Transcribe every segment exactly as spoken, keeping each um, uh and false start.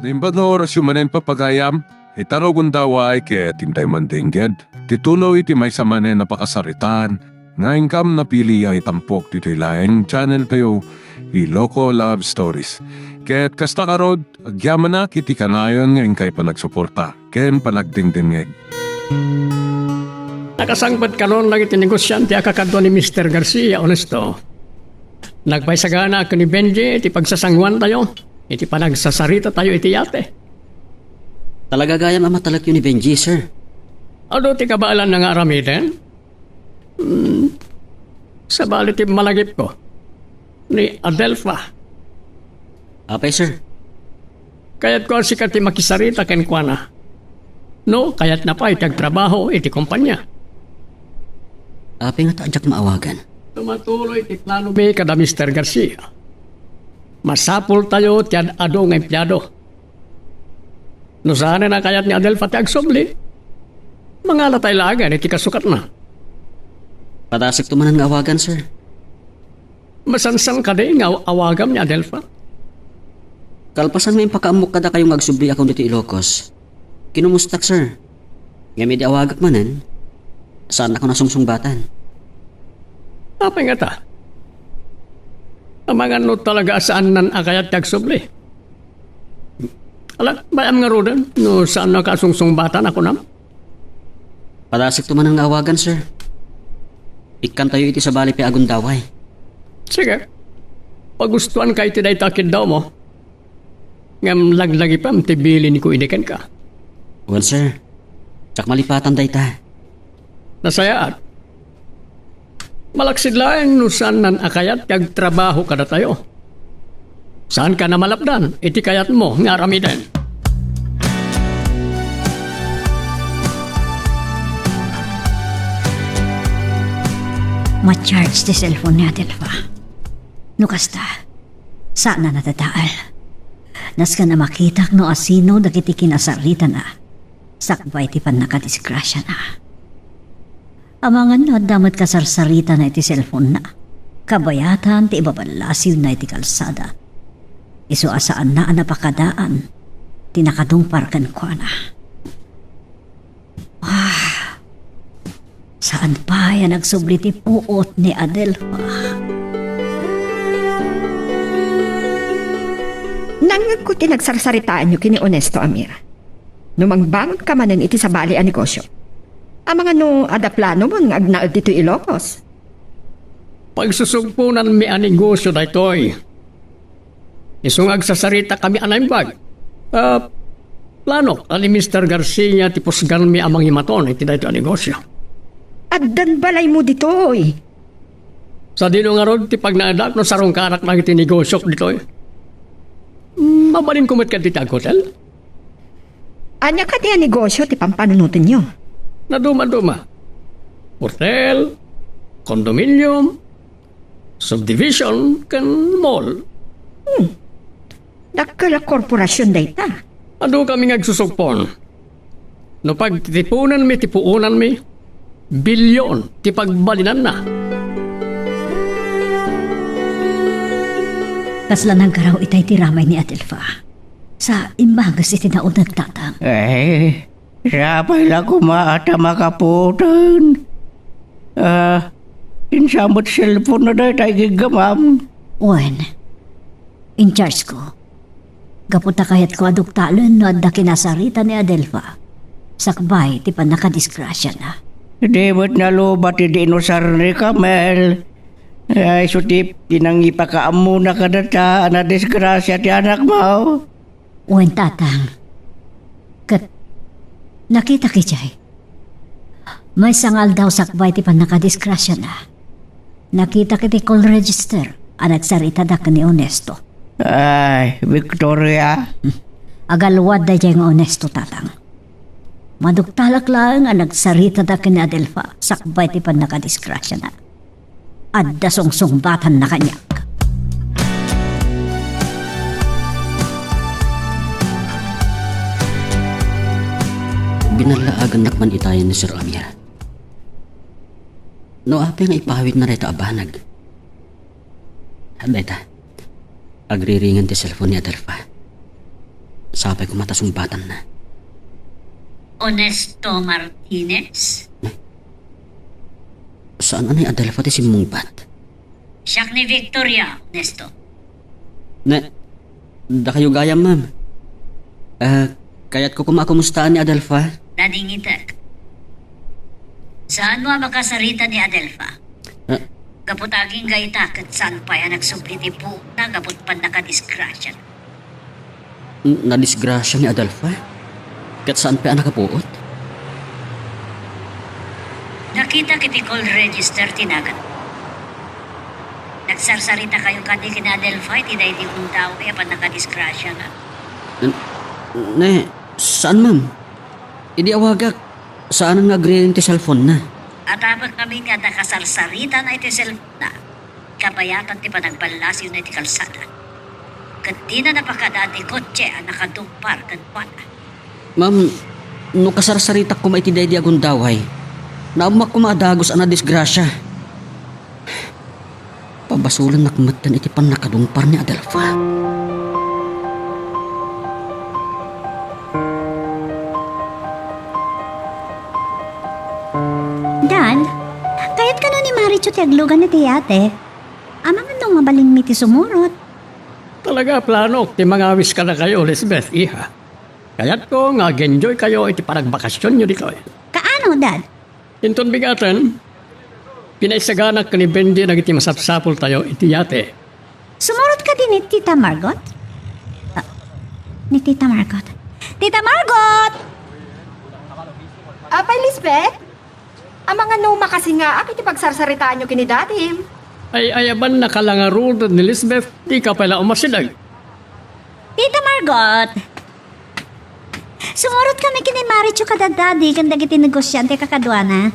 Imbag nga orasyo manen, papagayam, ita nga gundaway ket intay mandengngeg ti tuloy iti maysa manen a pakasaritaan nga inkam napili a itampok ditoy laeng channel tayo, Iloko Love Stories. Ket kasta ngarud, agyamanak iti kanayon nga inkay panagsuporta ken panagdengdengngeg. Nakasangpet kanon dagiti negosiante a kakadua ni Mister Garcia, Honesto. Nagpaisagana ken ni Benji iti pagsasanguantayo iti panagsasaritatayo iti yate. Talaga gayam a matalekyo ni Benji, sir. Adu ti kabaelanna nga aramiden? Hmm. Sabali ti malagipko. Ni Adelfa. Apay, sir? Kayatko a sika ti makisarita kenkuana. No, kayatna pay ti agtrabaho iti kompania. Apay ngata a diak maawagan? Tumatuloy ti planomi kada Mister Garcia. Masapultayo ti ad-adu nga empleado. No saanen a kayat ni Adelfa ti agsubli, mangalatay laengen iti kasukatna. Padasekto manen nga awagan, sir. Masansan kadi nga aw-, awagam ni Adelfa? Kalpasan nga impakaammok kadakayo nga agsubli a kun ditoy Ilocos, kinumustak, sir. Ngem idi awagak manen, saannakon a sungsungbatan. Apay ngata? Amangan no talaga a saannan a kayat ti agsubli. Ala, bay-am ngaruden no saannaka a sungsungbatan a kunam? Padasekto manen nga awagan, sir. Ikkantayo iti sabali pay a gundaway. Sige. Pagustuanka iti dayta a kiddawmo. Ngem laglagipem ti bilinko idi kenka. Wen, sir. Diak malipatan dayta. Nasayaat. Malaksid laeng no saannan a kayat ti agtrabaho kadatayo. Saanka a malapdan iti kayatmo nga aramiden. Ma-charge ti cellphone ni Adelfa. No kasta, saan a nadadael. Nasken a makitak no asino dagiti kinasaritana sakbay ti pannakadisgrasiana. Amangan no adda met kasarsaritana iti cellphone-na, kabayatan ti ibaballasiwna iti kalsada. Isu a saanna a napakadaan ti nakatungpar kenkuana. Ah, saan pay a nagsubli ti puot ni Adelfa. Nangngegko ti nagsarsaritaanyo ken ni Honesto, Amir. No mangbangonka manen iti sabali a negosio, amangan no adda planomon nga agnaed ditoy Ilocos? Pagsusugponanmi a negosio daytoy. Isu nga agsasaritakami a naimbag. Ah, planok a ni Mister Garcia ti pusganmi a mangimaton iti daytoy a negosio. Addan balaymo ditoy. Sadino ngarud ti pagnaedak no sarungkanak dagiti negosiok ditoy? Mabalinko met kadi ti aghotel? Ania kadi a negosio ti pampanunotenyo? Naduma-duma. Hotel, condominium, subdivision, ken mall. Hmm. Dakkel a korporasion dayta. Adukami nga agsusugpon. No pagtitiponenmi ti puonanmi, bilyon ti pagbalinanna. Kasla nagaraw itay ti ramay ni Adelfa. Sa imbages iti nauneg, Tatang. Eh, sapay la koma a ta makapuoten. Ah, insa met cellphone-na dayta igiggamam? Wen, in-charge ko. Gapu ta kayatko a duktalen no adda kinasarita ni Adelfa sakbay ti pannakadisgrasiana. Di met nalubat idi inusar ni Camel. Ay, isu ti pinangipakaammona kadata a nadisgrasia ti anakmo. Wen, Tatang. Ket nakitak idiay. Maysa nga aldaw sakbay ti pannakadisgrasiana, nakitak iti call register a nagsaritadak ni Honesto. Ay, Victoria. Agalwad daydiay nga Honesto, Tatang. Maduktalak laeng a nagsaritadak ni Adelfa sakbay ti pannakadisgrasiana. Adda sungsungbatanna kaniak. Binallaagannak man itayen ni Sir Amir. No apay nga ipawidna dayta a banag? Dayta, agriringen ti cellphone ni Adelfa. Sapay koma ta sungbatanna. Honesto Martinez? Saan a ni Adelfa ti simmungbat? Siak ni Victoria, Honesto. Ne, dakayo gayam, ma'am. Ah, kayatko koma a kumustaan ni Adelfa. Nadingitek. Saanmo a makasarita ni Adelfa? Ah. Gapu ta agingga ita ket saan pay a nagsubli ti puotna gapu ti pannakadisgrasya. N-, nadisgrasya ni Adelfa? Ket saan pay a nakapuot? Nakitak iti call register ti nagan. Nagsarsaritakayo kadi ken ni Adelfa iti daydi gundaway a pannakadisgrasya na? N-, ne, saan, ma'am. Idi awagak, saanen nga agriring ti cellphone-na. Atabek ngamin nga adda kasarsaritana iti cellphone-na. Kabayatan ti panagballasyona iti kalsada. Ket dina napakadaan ti kotse a nakadungpar kenkuana. Ma'am, no kasarsaritak koma iti daydi a gundaway, naammoak koma a dagus a nadisgrasya. Pabasolennak metten iti pannakadungpar ni Adelfa. Dad, kayat kano ni Marichu ti aglugan iti yate? Amangan no mabalinmi ti sumurot. Talaga a planok ti mangawis kadakayo, Lisbeth, iha. Kayatko nga ag-enjoy kayo iti panagbakasionyo ditoy. Kaano, Dad? Inton bigaten, pinaisaganak ken ni Benji dagiti masapsapultayo iti yate. Sumurot kadi ni Tita Margot? Ah, ni Tita Margot. Tita Margot! Apay, Lisbeth? Amangan no makasingaak iti pagsarsaritaanyo ken ni Dadim. Ay, ayabanna ka la ngarud ni Lisbeth, dika pay la umasideg. Tita Margot! Sumurot kami ken ni Marichu kada Dadi ken dagiti negosiante a kakaduana.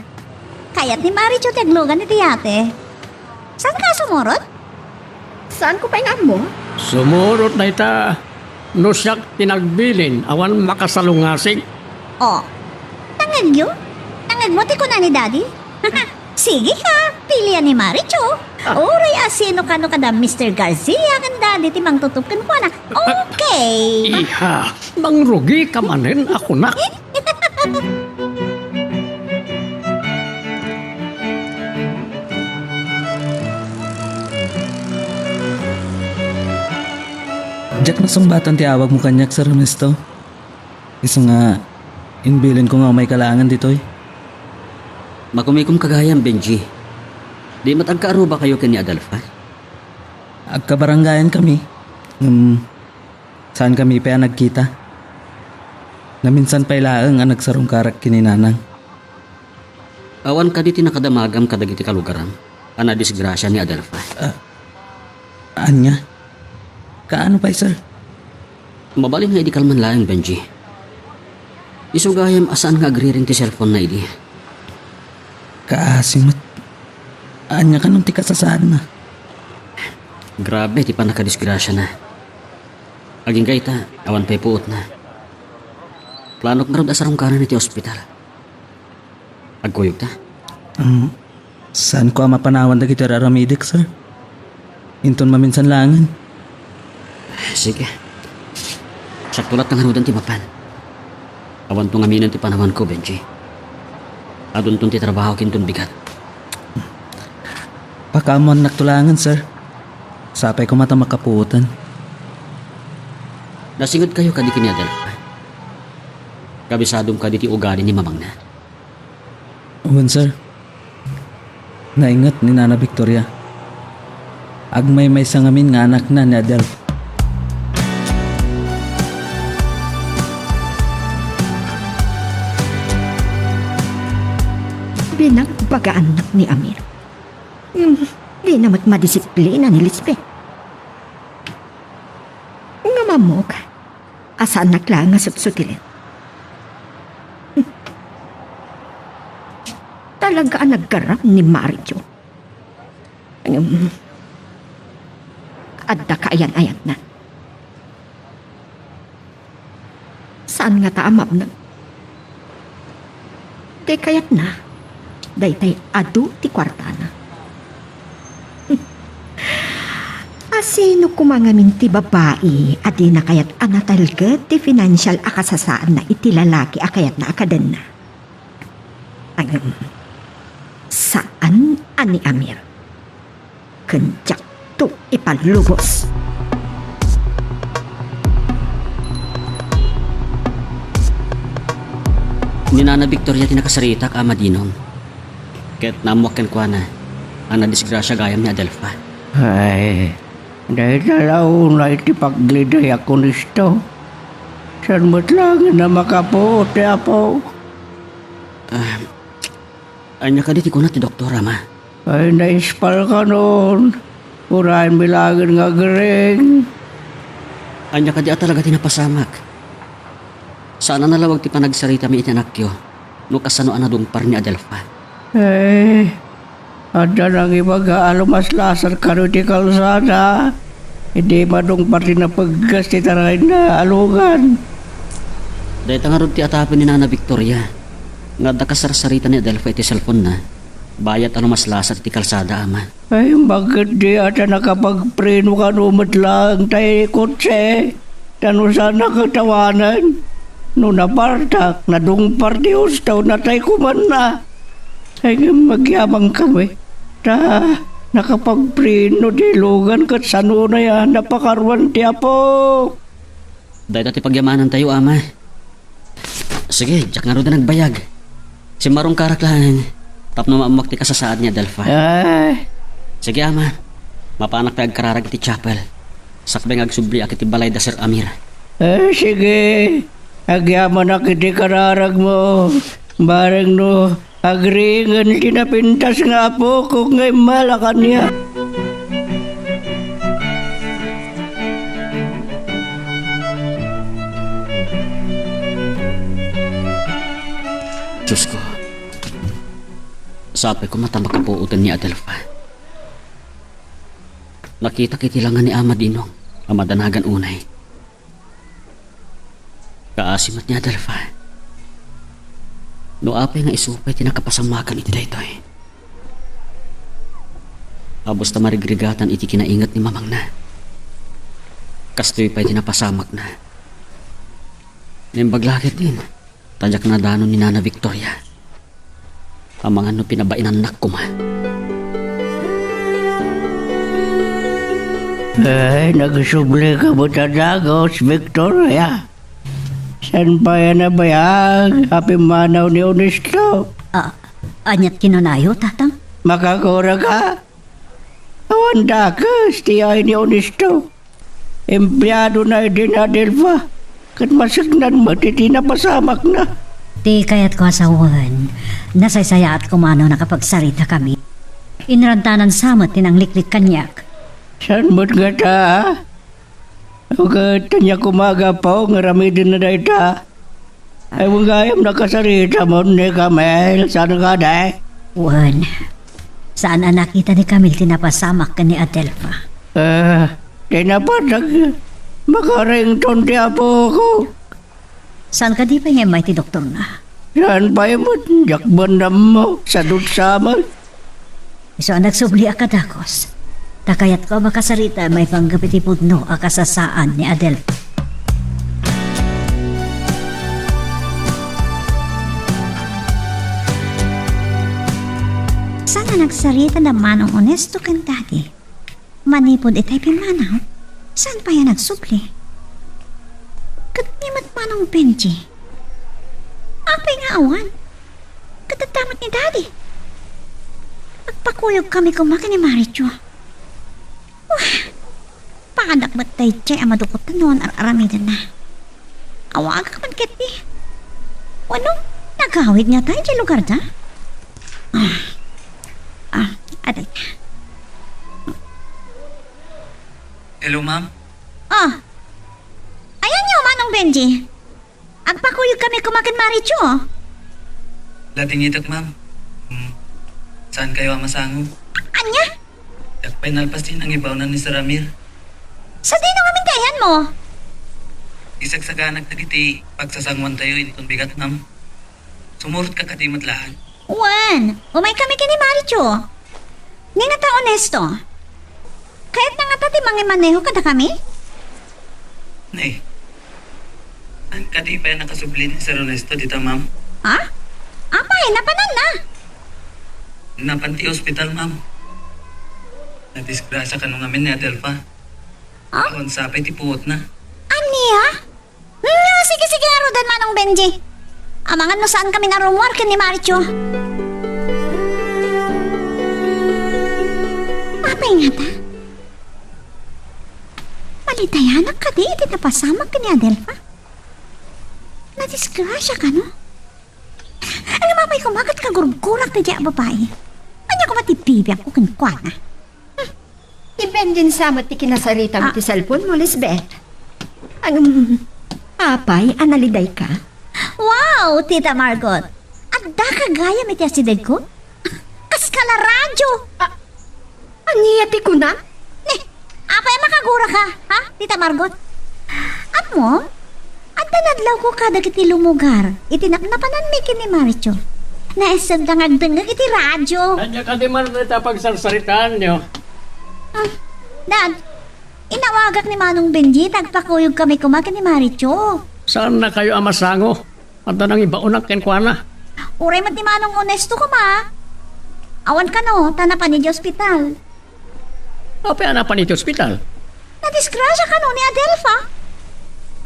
Kayat ni Marichu ti aglugan iti yate. Saan ka sumurot? Saanko pay nga ammo? Sumurot dayta no siak ti nagbilin awan makasalungasing. Oh, nangngegyo? Nangngegmo ti kuna ni Daddy? Sige ka, pilian ni Marichu. Ah. Uray a sino kano kada Mister Garcia ken Daddy ti mangtutup kenkuana. Okay. Iha, mangrugi ka manen a kunak. Diak nasungbatan ti awagmo kaniak, Sir Ernesto. Isu nga, imbilinko nga umay ka laengen ditoy. Makumikom ka gayam, Benji. Di met agkaarubakayo ken ni Adelfa? Agkabarangayan kami. Ngem, saan kami pay a nagkita. Naminsan pay laeng a nagsarungkarak ken ni Nanang. Awan kadi ti nakadamagam kadagiti kalugaram a nadisgrasia ni Adelfa? Ah, ania? Kaano pay, sir? Mabalin nga idi kalman laeng, Benji. Isu gayam a saan nga agriring ti cellphone-na idi. Kaasi met. Ania kanon ti kasasaadna? Grabe ti pannakadisgrasiana. Agingga ita, awan pay puotna. Planok ngarud a sarungkaran iti ospital. Agkuyogta? Um, saanko a mapanawan dagiti ar-aramidek, sir. Inton maminsan laengen. Sige. Siakto latta ngaruden ti mapan. Awanto ngaminen ti panawanko, Benji. Adunton ti trabahok inton bigat. Pakaammoannakto laengen, sir. Sapay koma ta makapuoten. Nasingedkayo kadi ken ni Adelfa? Kabisadom kadi ti ugali ni mamangna? Wen, sir. Nainget ni Nana Victoria. Agmaymaysa ngamin nga anakna ni Adelfa. Binagbagaannak ni Amir. Hmm, dina met madisiplina ni Lisbeth. Ngem ammok a saannak laeng a sutsutilen. Talaga a naggaram ni Mario. Ngem, adda kaayan-ayanna. Saan ngata a mapnek? Ti kayatna, daytay adu ti kuartana. Sino koma ngamin ti babai a dina kayat a natalged ti financial a kasasaadna iti lalaki a kayatna a kadenna? Ngem, saan a ni Amir. Ken diakto ipalubos. Ni Nana Victoria ti nakasaritak, Ama Dinong. Ket naammoak kenkuana a nadisgrasia gayam ni Adelfa. Ay, dayta la unay ti pagliday a kunesto. Saan met laeng a makapuot ti Apo? Ah, ania kadi ti kuna ti doktor, Ama? Ay, naispal kanon. Uray mi laeng nga agring. Ania kadi a talaga ti napasamak? Saan a nalawag ti panagsaritami iti anakyo no kasano a nadungpar ni Adelfa. Eh, adda nangibaga a lumaslasat kano iti kalsada. Idi madungpar ti napegges ti tarayna a lugan. Dayta ngarud ti atapen ni Nana Victoria nga adda kasarsarita ni Adelfa iti cellphone-na. Bayat a lumaslasat iti kalsada, Ama. Ay, bakit di ata nakapagpreno kano met laeng tay kotse? Ta no saan a katawanan, no napartak, nadungpar ti husto, natay komanna. Ay, ngem agyamankami. Ta nakapagpreno ti lugan ket saan unay a napakaruan ti Apo. Dayta ti pagyamanantayo, Ama. Sige, diak ngarud a nagbayag. Simmarungkarak laeng tapno maammoak ti kasasaad ni Adelfa. Ah. Sige, Ama. Mapanak pay agkararag iti chapel. Sakbay nga agsubliak iti balay da Sir Amir. Eh, sige. Agyamanak iti kararagmo. Bareng no agringen ti napintas nga apok nga immala kaniak. Diosko, sapay koma ta makapuoten ni Adelfa. Nakitak iti langa ni Ama Dinong a madanagan unay. Kaasi met ni Adelfa. No apay nga isu pay ti nakapasamakan iti daytoy. Abus ta marigrigatan iti kinainget ni mamangna. Kastoy pay ti napasamakna. Naimbag la ketdin, ta diak nadanon ni Nana Victoria. Amangan no pinabainannak koma. Ay, nagsublika met a dagus, Victoria. Saan pay a nabayag a pimmanaw ni Honesto? Ah, aniat kinunayo, Tatang? Makakuraka? Awan dakes ti ay ni Honesto. Empleadona idi ni Adelfa, ket masaknan met iti napasamakna. Ti kayatko a sawen, nasaysayaat koma no nakapagsaritakami. Inrantanan sa met ti nangliklik kaniak. Saan met ngata? Ket ania koma a gapu nga aramidenna dayta? Ay, wen gayam nakasarita met ni Camille, saan kadi? Wen, saan a nakita ni Camille ti napasamak ken ni Adelfa. Eh, ti napatag, makarington ti apoko. Saan kadi pay nga immay ti doktorna? Saan pay met, diak met ammo, sadut sa met. Isu a nagsubliak a dagus. Ta kayatko a makasarita maipanggep iti pudno a kasasaan ni Adelfa. Saan a nagsarita da Manong Honesto ken Daddy? Manipud itay pimmanaw, saan pay a nagsubli? Ket ni met Manong Benji? Apay nga awan? Ket adda met ni Daddy? Agpakuyogkami koma ken ni Marichu. Wah! Padak met daydiay a madukot no ar-aramidenna. Awagak man ketdi. Wenno, nagawid ngata idiay lugarda? Ah. Ah, adda. Hello, ma'am. Ah. Ayanyo, Manong Benji. Agpakuyogkami koma ken Marichu. Datingitek, ma'am. Hmm. Saankayo a masango? Ania? Diak pay nalpas ti nangibaonnan ni Sir Amir. Sadino ngamin ti ayanmo? Isagsaganak dagiti pagsasangoantayo inton bigat, ma'am. Sumurotka kadi met laeng? Wen, umaykami ken ni Marichu. Ni ngata Honesto? Kayatna ngata ti Nangimaneho kadakami? Nay, an kadi pay a nakasubli ni Sir Ernesto dita, ma'am? Ha? Apay, napananna? Napan ti ospital, ma'am. Nadisgrasya kano ngamin ni Adelfa. Ha? Awan sapay ti puotna. Ania? Hmm, sige, sige, ngaruden, Manong Benji. Amangan no saankami a rummuar ken ni Maricho. Apay ngata? Malitayanak kadi iti napasamak ken ni Adelfa? Nadisgrasya kano? Ngem apay koma ket kagurgurak daydiay a babai? Ania koma ti bibiagko kenkuana? Hmm. Depende sa met ti kinasaritam Ah. iti cellphone mo, Lisbeth. Ang, apay, analiday ka? Wow, Tita Margot! Adda ka gayam iti asidegko? Kas ka la radyo! Ah, ania ti kunam? Ni, apay a makagura ka, ha, Tita Margot? Ammom, adda nadlawko kadagiti lumugar iti napnapananmi ken ni Maricho. Naisagda nga agdengngeg iti radyo. Ania kadi man dayta pagsarsaritaanyo? Ah, Dad, inawagak ni Manong Benji, ta agpakuyogkami koma ken ni Maricho. Saannakayo a masango? Adda nangibaonak kenkuana. Uray met ni Manong Onesto koma. Awan kano, ta napan iti ospital. Apay a napan iti ospital? Nadisgrasya kano ni Adelfa.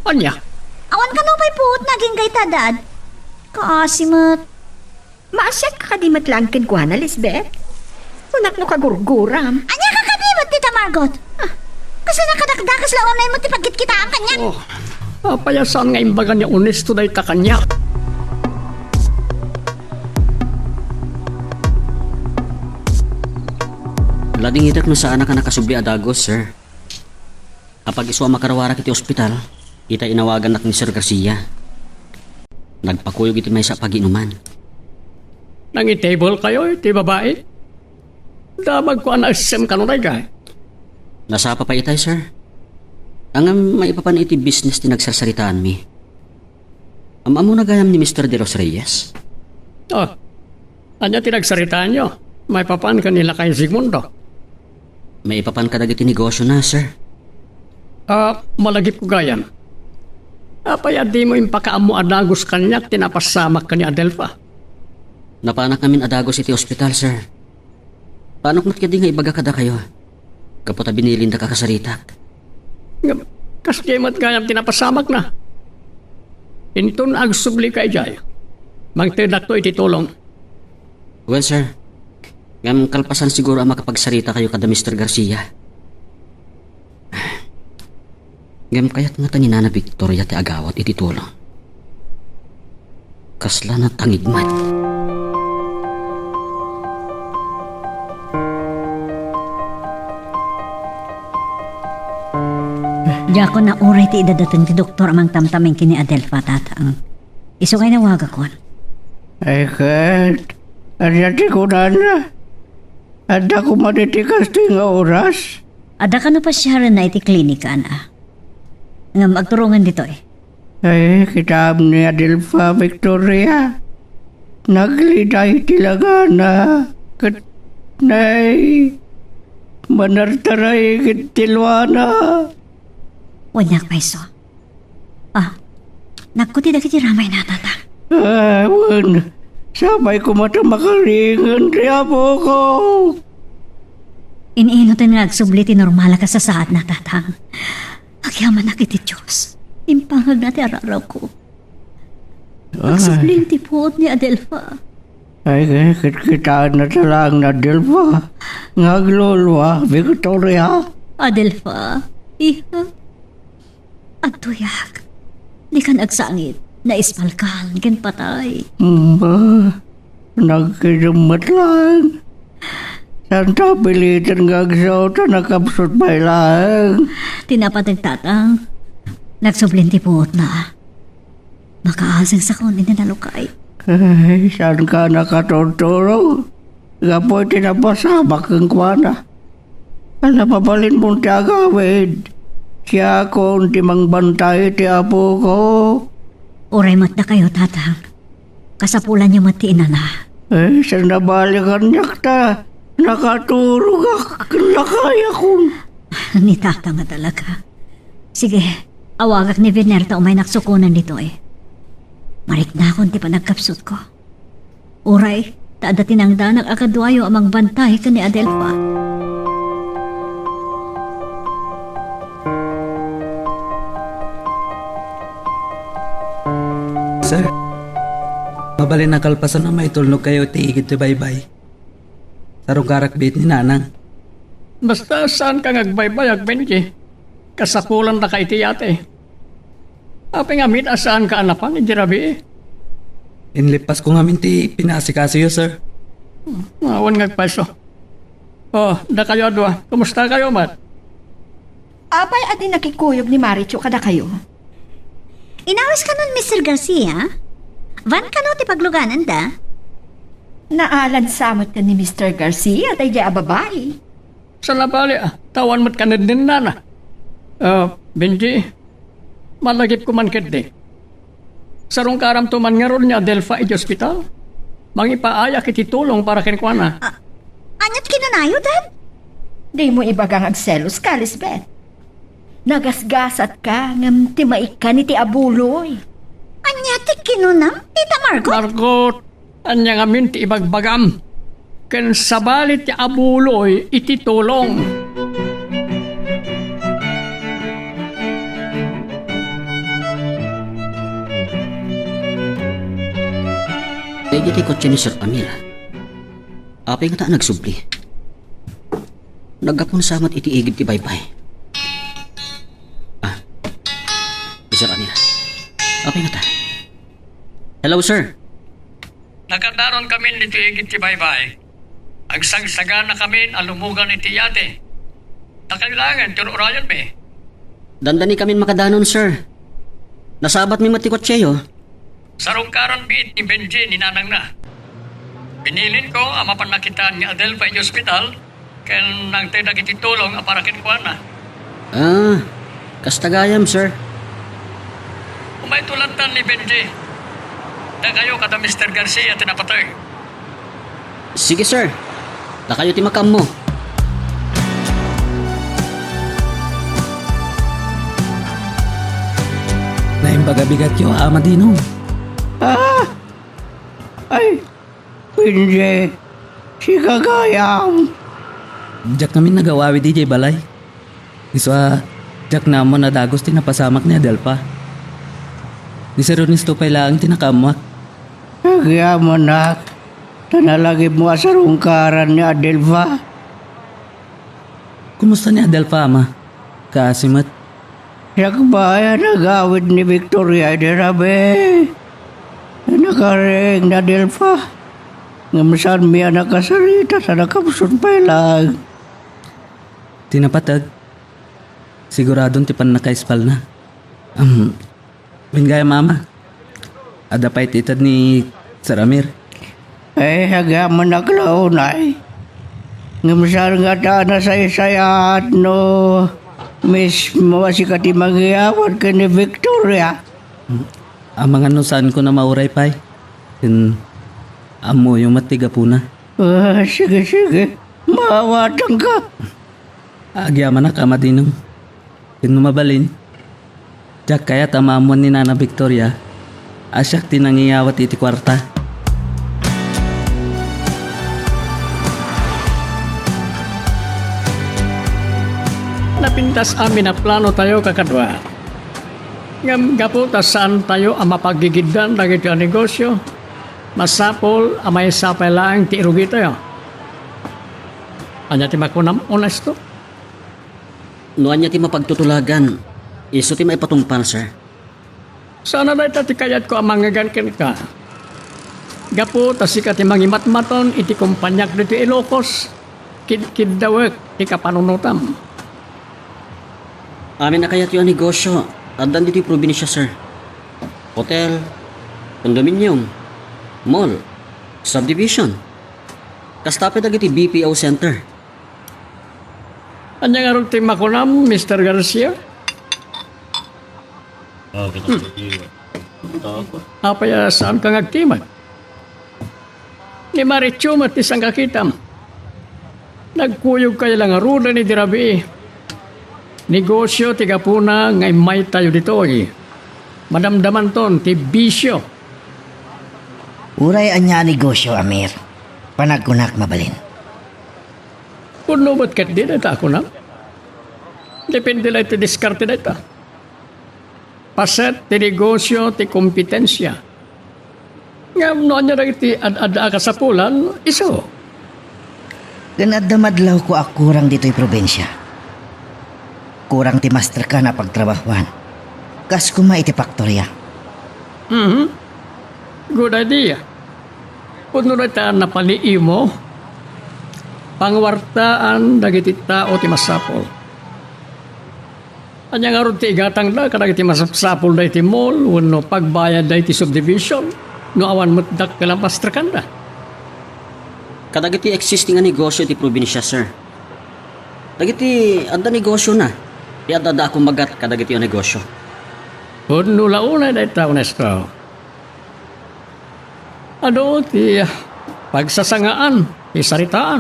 Ania? Awan kano pay puot nga agingga ita, Dad. Kaasi met. Maasiat ka kadi met laeng kenkuana, Lisbeth? Kunak no kagurguram. Ania ka kadi met, Tita Margot? Ah, kasla nakadakdakas la unay met ti pagkitkitaam kaniak. Oh, apay a saan nga imbaga ni Onesto dayta kaniak? Ladingitek no saanak a nakasubli a dagus, sir. Apag isu a makarawarak iti ospital, ita inawagannak ni Sir Garcia. Nagpakuyog iti maysa a pagiinuman. Nangitable kayo iti babai? Damagko a naessem kano daydiay. Nasapa pay itay, sir. Ngem maipapan iti business ti nagsarsaritaanmi. Am-ammona gayam ni Mister De Los Reyes? Oh, ania ti nagsaritaanyo? Maipapan ken ni Lakay Sigmundo? Maipapan kadagiti negosiona, sir. Ah, malagipko gayam. Apay a dimo impakaammo a dagus kaniak ti napasamak ken ni Adelfa? Napanak ngamin a dagus iti ospital, sir. Paanok met kadi nga ibaga kadakayo? Gapu ta binilindak a kasaritak. Ngem, kasdiay met gayam ti napasamakna. Inton agsublika idiay, mangtedakto iti tulong. Well, sir. Ngem kalpasan siguro a makapagsaritakayo kada Mister Garcia. Ngem kayat ngata ni Nana Victoria ti agawat iti tulong. Kasla natangig met. Diakon nauray ti idadateng ti doktor a mangtamtamaen ken ni Adelfa, Tatang. Isu nga inawagakon. Ay ket, ania ti kunana? Adda koma ditoy kastoy nga oras? Adda kano pasiarenna iti klinika, Ana. Ngem agturongen ditoy. Ay, kitaem ni Adelfa, Victoria. Nagliday ti lagana. Ket, nay, manartaray ket ti luana. Wen, maysa. Ah, nagkuti dagiti ramayna, Tatang. Ah, wen, sapay koma ta makaringen ti apoko. In-inuten nga agsubli ti normal a kasasaadna, Tatang. Agyamanak iti Dios. Impangagna ti ararawko. Ay. Agsubli ti puot ni Adelfa. Ay, kitkitaenna ta laeng ni Adelfa nga aglulua, Victoria. Adelfa, iha. Adtoyak. Dikan agsangit, naisbalkan ken patay. Ba, nagkidem met laeng. Saan ta piliten nga agsao ta nakapsut pay laeng? Ti napateg, Tatang, nagsubli ti puotna. Makaaseng sakon iti nalukay. Ay, saan ka nakaturturong? Gapu iti napasamak kenkuana. Ala, mabalinmon ti agawid. Siakon ti mangbantay iti apoko. Uray met dakayo, Tatang. Kasapulanyo met ti inana. Eh, saan nabali kaniak ta nakaturogak ken lakayakon. Ni Tata nga talaga. Sige, awagak ni Vener ta umaynak sukonen ditoy. Mariknakon ti panagkapsutko. Uray, ta adda tinangdanak a kaduayo a mangbantay ken ni Adelfa. Sir, mabalin a kalpasan a maitulnog kayo iti igid ti baybay. Sarungkarak biit ni Nanang. Basta saanka nga agbaybayag, Benji. Kasapulandaka iti yate. Apay ngamin a saanka a napan idi rabii? Inlippasko ngamin ti pinaasikasoyo, sir. Hmm, awan nga agpayso. Oh, dakayo a dua, kumusta kayo met? Apay a di nakikuyog ni Marichu kadakayo? Inawis kano ni Mister Garcia? Van kano ti paglugananda? Naalan sa met ken ni Mister Garcia daydiay a babai. Saan a bali, ah, ta awan met kanenennana. Ah, Benji, malagipko man ketdi. Sarungkaramto man ngarud ni Adelfa iti ospital. Mangipaayak iti tulong para kenkuana. Ah, ania ti kinunayo, Dad? Dimo ibaga nga agseloska, Lisbeth. Nagasgasatka ngem timaikkan iti abuloy. Ania ti kinunam, Tita Margot? Margot, ania ngamin ti ibagbagam? Ken sabali ti abuloy iti tulong. Dagiti kotse ni Sir Amir, apay ngata a nagsubli? Naggapu sa met iti igid ti baybay. Ah, Sir Amir. Apay ngata? Hello, sir. Nakadanon kamin ditoy igid ti baybay. Agsagsaganakamin a lumugan iti yate. Dakayo laengen ti ur-urayonmi. Dandani kamin makadanon, sir. Nasabatmi met ti kotseyo. Sarungkaran biit ni Benji ni nanangna. Binilinko a mapan nakitaan ni Adelfa iti ospital ken nangted dagiti tulong a para kenkuana. Ah, kasta gayam, sir. Umayto latta ni Benji. Dakayo kada Mister Garcia ti napateg. Sige, sir. Dakayo ti makaammo. Naimbag a bigatyo, Ama Dino. Ah! Ay, Benji, sika gayam. Diak ngamin nagawawid idiay balay. Isu a, diak naammo a dagus ti napasamak ni Adelfa. Ni Sir Ernesto pay laeng ti nakaammoak. Agyamanak, ta nalagipmo a sarungkaran ni Adelfa. Kumusta ni Adelfa, Ama? Kaasi met. Siak pay a nagawid ni Victoria idi rabii. Nakariing ni Adelfa. Ngem saanmi a nakasarita ta nakapsut pay laeng. Ti napateg, siguradon ti pannakaispalna. Am, wen gayam, Ama, adda pay ti ited ni Sir Amir? Eh, agyamanak la unay. Ngem saan ngata a nasaysayaat no mismo a sika ti mangiyawat ken ni Victoria? Amangan no saanko a mauray pay. Ken ammoyo met ti gapuna. Ah, sige, sige. Maawatanka. Agyamanak, Ama Dino. Ken no mabalin, diak kayat a maammoan ni Nana Victoria a siak ti nangiyawat iti kuarta. Napintas amin a planotayo, kakadua. Ngem gapu ta saantayo a mapagigiddan dagiti a negosio, masapul a maysa pay laeng ti irugitayo. Ania ti makunam, Honesto? No ania ti mapagtutulagan, isu ti maipatungpal, sir. Saan a dayta ti kayatko a mangngegan kenka. Gapu ta sika ti mangimatmaton iti kompaniak ditoy Ilocos, kidkiddawek ti kapanunotam. Amin a kayatyo a negosio, addan ditoy probinsia, sir. Hotel, condominium, mall, subdivision. Kasta pay dagiti B P O center. Ania ngarud ti makunam, Mister Garcia? Ah, kita. Hmm. Apay a saanka nga agtimek? Ni Marichu met ti sangkakitam. Nagkuyogkayo la ngaruden idi rabii. Negosio ti gapuna nga immaytayo ditoy. Madamdamanton ti bisio. Uray ania a negosio, Amir, panagkunak mabalin. Pudno met ketdi dayta a kunam. Depende la iti diskarte dayta. Paset ti negosio ti kompetensia. Ngem no ania dagiti ad-adda a kasapulan, isu. Ken adda madlawko a kurang ditoy probinsia. Kurang ti masterkan a pagtrabahuan. Kas koma iti faktoria. Mhm. Good idea. Pudno dayta a napaliimo. Panguartaan dagiti tao ti masapul. Ania ngarud ti igatangda kadagiti masapsapulda iti mall wenno pagbayadda iti subdivision no awan met dakkel a masterkanda? Kadagiti existing a negosio iti probinsia, sir. Dagiti adda negosiona ti adda a kumagat kadagiti negosio. Pudno la unay dayta, Ernesto. Adu ti pagsasangaan ti saritaan.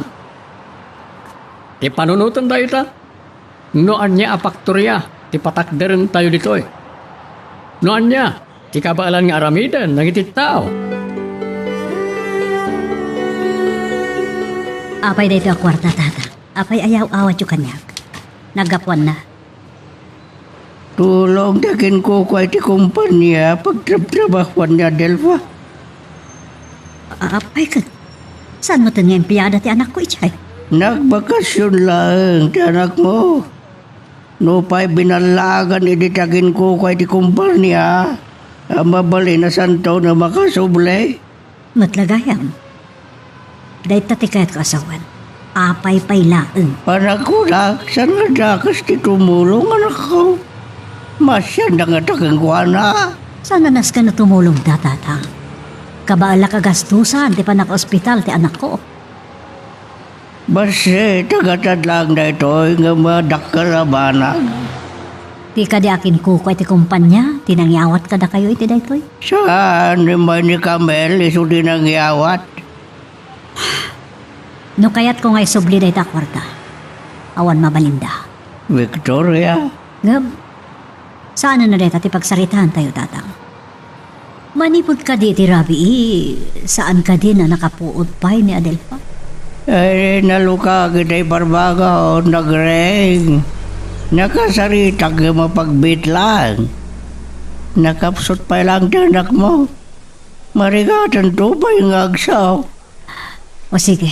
Ti panunoten dayta, no ania a faktoria ti patakderentayo ditoy. No ania ti kabaelan nga aramiden dagiti tao. Apay daytoy a kuarta, Tata? Apay ayaw-awatyo kaniak? Naggapuanna. Tulong ti aginkukua iti kompania pagtrabtrabahuan ni Adelfa. A-, apay ket, saan metten nga empleyada ti anakko idiay? Nagbakasyon laeng ti anakmo. Nupay binallagan idi ti aginkukua iti kompania, a mabalin a santo nga makasubli. Met la gayam. Dayta ti kayatko a sawen. Apay pay laeng? Panagkunak, saan nga dakes ti tumulong, anakko? Masianda ngata kenkuana? Saan a nasken no tumulongda, Tata? Kabaelak a gastusan ti pannakaospital ti anakko. Bassit, agatad laeng daytoy nga madakkel a banag. Ti kadi a kinkukua iti kompania ti nangyawat kadakayo iti daytoy? Saan, immay ni Camel isu ti nangyawat. No kayatko nga isubli dayta a kuarta, awan mabalinda. Victoria. Ngem, saan a dayta ti pagsaritaantayo, Tatang? Manipud kadi iti rabii, saan kadin a nakapuot pay ni Adelfa? Ay, nalukag itay barbagon, nagreng. Nakasaritak nga mapagbit laeng. Nakapsut pay laeng ti anakmo. Marigatanto pay nga agsaok. O sige,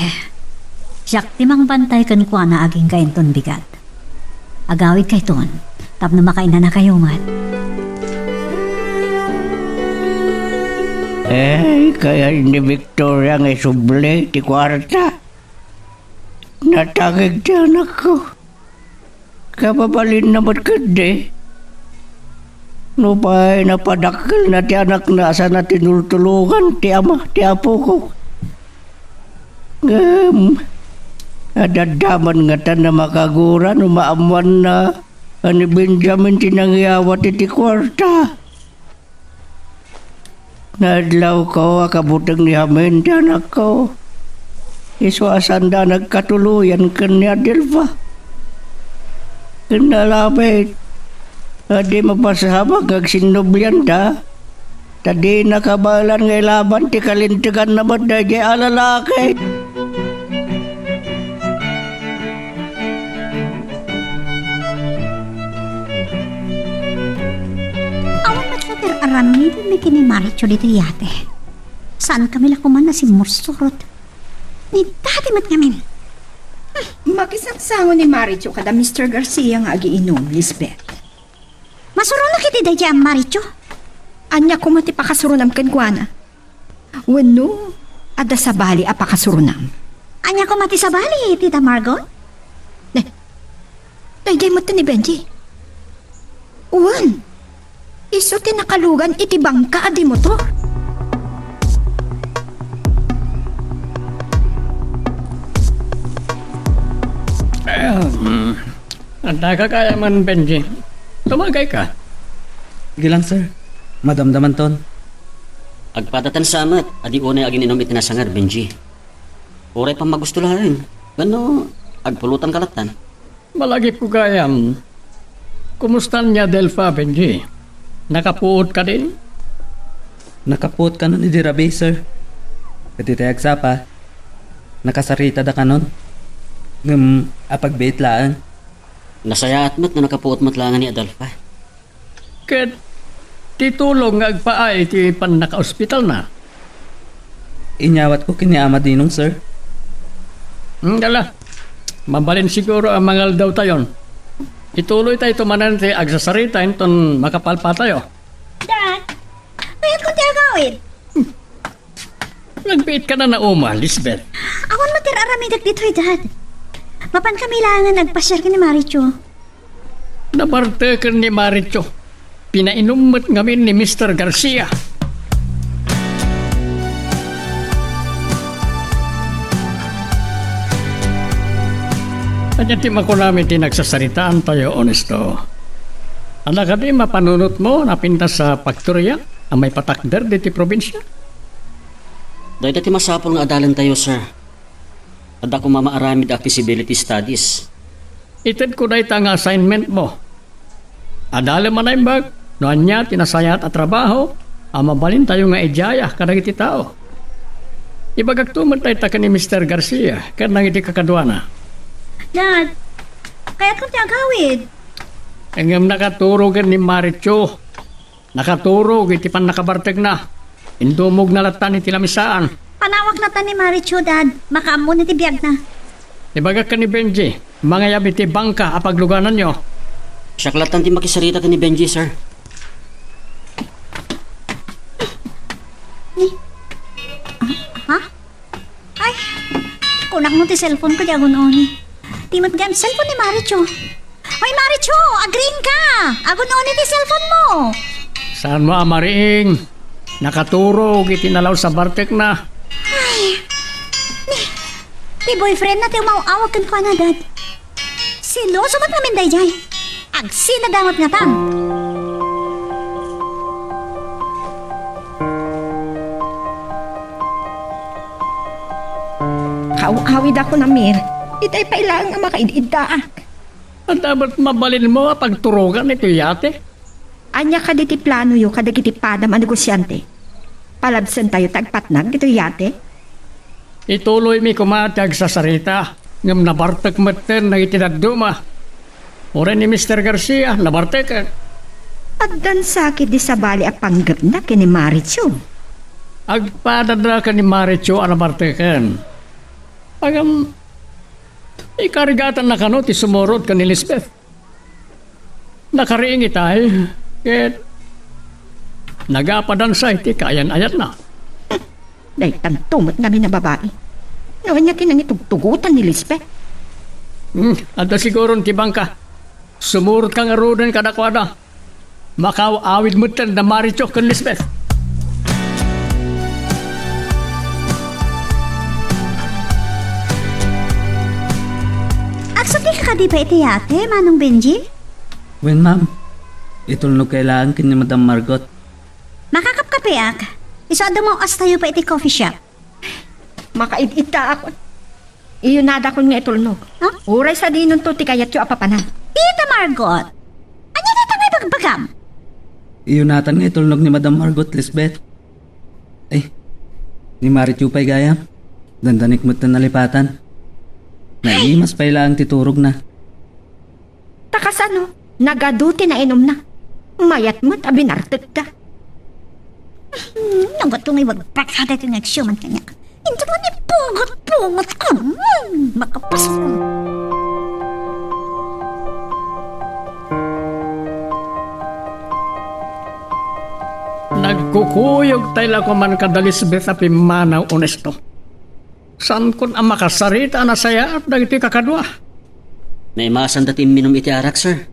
siak ti mangbantay kenkuana agingga inton bigat. Agawidkayton tapno makainanakayo met. Eh, kayat ni Victoria nga isubli ti kuarta. Natangig ti anakko. Kababalinna met ketdi. Nupay napadakkelna ti anakna a saan a tinultulongan ti ama ti apoko. Ngem, adda man ngatan a makagura no maammoanna a ni Benjamin ti nangyawat iti kuarta. Naadlawko a kabuteng ni Jamin ti anakko. Isu a saanda a nagkatuloyan ken ni Adelfa. Ken nalabit a di mapasabak nga agsinnublianda, ta dina kabaelan nga ilaban ti kalinteganna met daydiay a lalaki. Awan met latta ti ar-aramidenmi ken ni Maricho ditoy yate. Saankami la koman a simmursurot. Ni Daddy met ngamin. Hmm, makisangsango ni Maricho kada Mister Garcia nga agiinum, Lisbeth. Masuronak iti daydiay a Maricho. Ania koma ti pakasuronam kenkuana? Wenno, adda sabali a pakasuronam? Ania koma ti sabali, Tita Margot? Ne, daydiay met ni Benji. Wen, isu ti nakalugan iti bangka a di motor. Ahem. Adda ka kaya man, Benji. Tumagay ka. Sige lang, sir. Madamdamanton. Agpadatansa met, adi unay agin-inum iti nasangad, Benji. Uray pammagusto laeng. Wenno, agpulutan ka lattan. Malagipko gayam, Kumusta ni Adelfa, Benji? Nakapuot kadin? Nakapuot kanon idi rabii, sir. Ket itay agsapa, nakasaritada kanon. Ngem apagbiit laeng. Nasayaat met no nakapuot met laeng ni Adelfa. Ket ti tulong nga agpaay iti pannakaospitalna? Inyawatko ken ni Ama Dinong, sir. Hmm, ala. Mabalin siguro a mangaldawtayon. Ituloytayto manen ti agsasarita inton makapalpatayo. Dad, kayatko ti agawid. Nagbiit ka na nauma, Lisbeth. Awan met ti ar-aramidek ditoy, Dad. Mapan kami laengen agpasiar ken ni Marichu. Nabarteken ni Marichu. Pinainum met ngamin ni Mister Garcia. Ania ti makunam iti nagsasaritaantayo, Ernesto? Adda kadi mapanunotmo a napintas a faktoria a maipatakder ditoy probinsia? Dayta ti masapul nga adalentayo, sir. Adda koma maaramid a feasibility studies. Itedko dayta nga assignmentmo. Adalem a naimbag no ania ti nasayaat a trabaho a mabalintayo nga idiaya kadagiti tao. Ibagakto met dayta ken ni Mister Garcia ken dagiti kakaduana. Dad, kayatko ti agawid. Ngem nakaturog ni Marichu. Nakaturog iti pannakabartekna. Indumogna latta iti lamisaan. Panawak latta ni Marichu, Dad. Makaammoon iti biagna. Ibagak ken ni Benji, mangayab iti bangka a paglugananyo. Siak latta ti makisarita ken ni Benji, sir. Ni, ah, ha? Ay, kunakno ti cellphone ko, di agun-oni. Ti met gayam cellphone ni Marichu. Hoy, Marichu, agriing ka! Agun-oni ti cellphone mo! Saanmo a mariing? Nakaturog iti nalaus a bartekna. Ay, ni, ti boyfriendna ti umaw-awag kenkuana, Dad. Seloso met ngamin daydiay. Agsinada met ngatan. Kaaw-awidakon a, Mir. Itay pay laeng a makaid-iddaak. Adda met mabalinmo a pagturogan iti yate? Ania kadi ti planoyo kadagiti padam a negosiante? Palabsentayo ti agpatnag ditoy yate? Ituloymi koma ti agsasarita, ngem nabartek metten dagiti dadduma. Uray ni Mister Garcia, nabarteken. Addan sakit di sabali a panggepna ken ni Marichu. Agpadada ken ni Marichu a nabarteken. Ngem, ikarigatanna kano ti sumurot ken ni Lisbeth. Nakariing itay, ket nagapadansa iti kaayan-ayatna. Daytanto met ngamin a babai. No ania ti nangitugtugotan ni Lisbeth? Hmm, adda siguron ti bangka. Sumurot ka ngaruden kadakuada. Makaaw-awid metten da Marichu ken Lisbeth. Agsubli ka kadi pay iti yate, Manong Benji? Wen, ma'am. Itulnog kay laeng ken ni Madam Margot. Makakapkapeak. Isu a dumaw-astayo pay iti coffee shop. Makaid-iddaakon. Iyunadakon nga itulnog. Ha? Uray sadinonto ti kayatyo a papanan. Tita Margot! Ania dayta nga ibagbagam? Iyunatan nga itulnog ni Madam Margot, Lisbeth. Ay, ni Marichu pay gayam. Dandanik met ta nalipatan. Naimas pay laeng ti turogna. Ta kasano? Nagadu ti nainumna. Mayat met a binartekda. Hmm, nagadu nga ibagbagada ti nga agsuman kaniak. Inton man ipugot-pugot ko. Hmm, makapas ko. Nagkukuyog tay la koman kada Lisbeth a pimmanaw, Onesto. Saankon a makasarita a nasayaat dagiti kakadua. Naimasanda ti imminum iti arak, sir.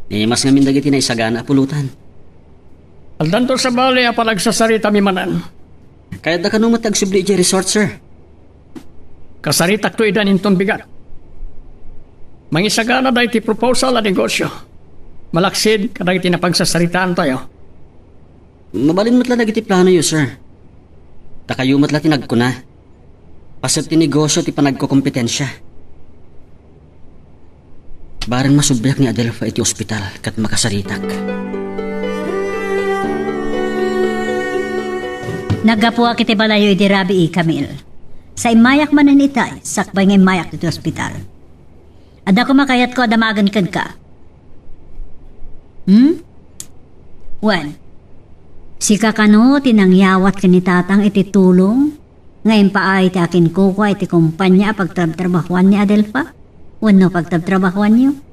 Naimas ngamin dagiti naisagana a pulutan. Addanto sabali a panagsasaritami manen. Kayatda kano met agsubli idiay resort, sir? Kasaritakto idan inton bigat. Mangisagana daytoy proposal a negosio. Malaksid kadagiti napagsasaritaantayo. Mabalin met la dagiti planoyo, sir. Ta kayo met la ti nagkuna. Paset ti negosio ti panagkokompetensia. Bareng masubliak ni Adelfa iti ospital ket makasaritak. Naggapuak iti balayyo idi rabii, Camille. Sa immayak manen itay, sakbay nga immayak iti ospital. Adda koma kayatko a damagen kenka. Hmm? Wen, sika kano ti nangyawat ken ni Tatang iti tulong nga impaay ti akinkukua iti kompania a pagtrabtrabahuan ni Adelfa wenno pagtrabtrabahuanyo?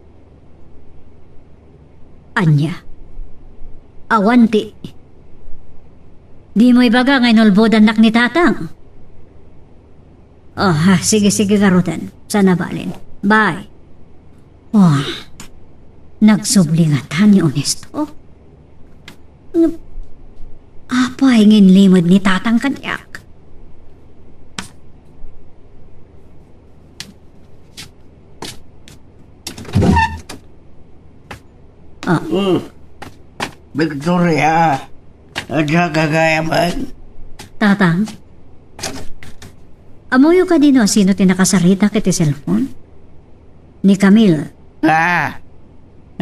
Ania? Awan ti, dimo ibaga nga inulbodannak ni Tatang? Oh, ah, sige, sige, garuden. Saan a bale. Bye. Oh, nagsubli ngata ni Honesto? Apay nga inlimed ni Tatang kaniak? Ah. Hmm. Victoria, adda ka gayamen? Tatang, ammoyo kadi no asino ti nakasaritak iti cellphone? Ni Camille. Ah!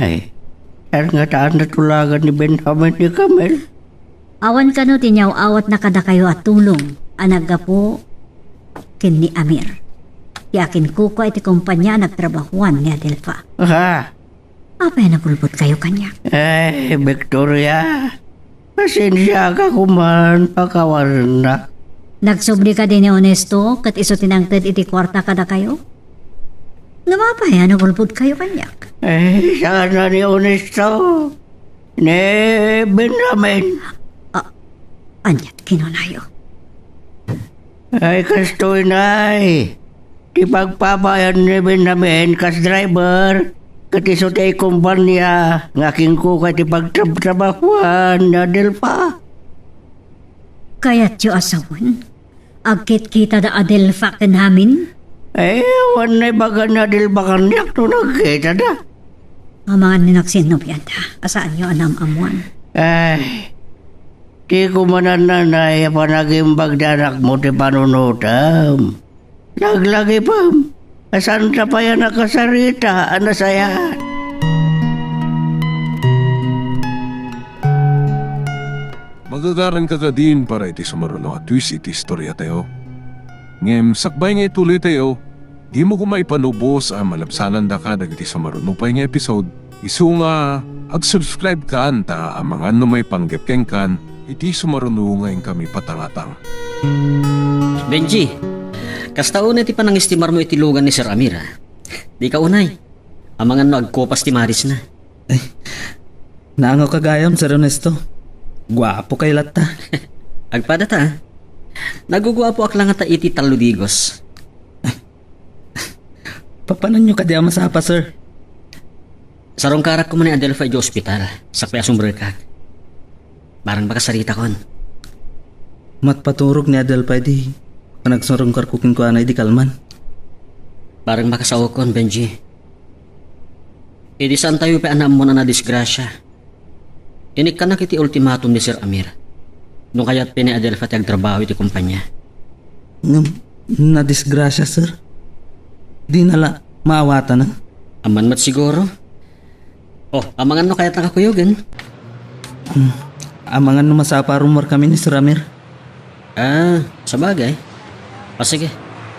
Ay, saan ngata a natulagan ni Benjamin ni Camille? Awan kano ti inyaw-awatna kadakayo a tulong a naggapu ken ni Amir, ti akinkukua iti kompania a nagtrabahuan ni Adelfa. Ah! Apay a nagulbodkayo kaniak? Ay, Victoria, pasensiaka koman, pakawarennak. Nagsubli kadi ni Honesto ket isu ti nangted iti kuarta kadakayo? Ngem apay a nagulbodkayo kaniak? Eh, saan a ni Honesto. Ni Benjamin. Ah, ania ti kinunanayo? Ay, kastoy, nay. Ti pagpapayan ni Benjamin kas driver, ket isu ti kompania nga akinkukua iti pagtrabtrabahuan ni Adelfa. Kayatyo a sawen? Agkitkitada a Adelfa ken amin? Eh, awan naibaga ni Adelfa kaniak no nagkitada. Amangan ni naksinnobianda, a saanyo a naam-ammoan. Ay, ti kumanan, nanay, a panagimbag ti anakmo ti panunotem. Laglagipem, a saanta pay a nakasarita a nasayaat. Magagaranka kadin para iti sumaruno a twist iti istoriatayo. Ngem sakbay nga ituloytayo, dimo koma ipanubos a malabsanandaka dagiti sumaruno pay nga episode, isu nga ag-subscribe kan ta amangan no maipanggep kenkan iti sumaruno nga inkami patangatang. Benji, kasta unay ti panangestimarmo iti lugan ni Sir Amir, a. Dika unay. Amangan no agkopas ti marisna. Ay, naangawka gayam, Sir Ernesto. Guapokayo latta. Agpadata, a. Naguguapoak la ngata iti tallow digos. Papananyo kadi a masapa, sir? Sarungkarak koma ni Adelfa idiay ospital, sakbay a sumrekak. Bareng makasaritakon. Matpaturog ni Adelfa idi panagsarungkarko kenkuana idi kalman. Bareng makasaokon, Benji. Idi saantayo pay a naammoan a nadisgrasia, inikkanak iti ultimatum ni Sir Amir. No kayat pay ni Adelfa ti agtrabaho iti kompania. Ngem, nadisgrasia, sir. Dina la maawatan, a? Aman met siguro. Oh, amangan no kayatnaka kuyogen. Hmm. Amangan no masapa a rummuarkami ni Sir Amir. Ah, sabagay. O sige,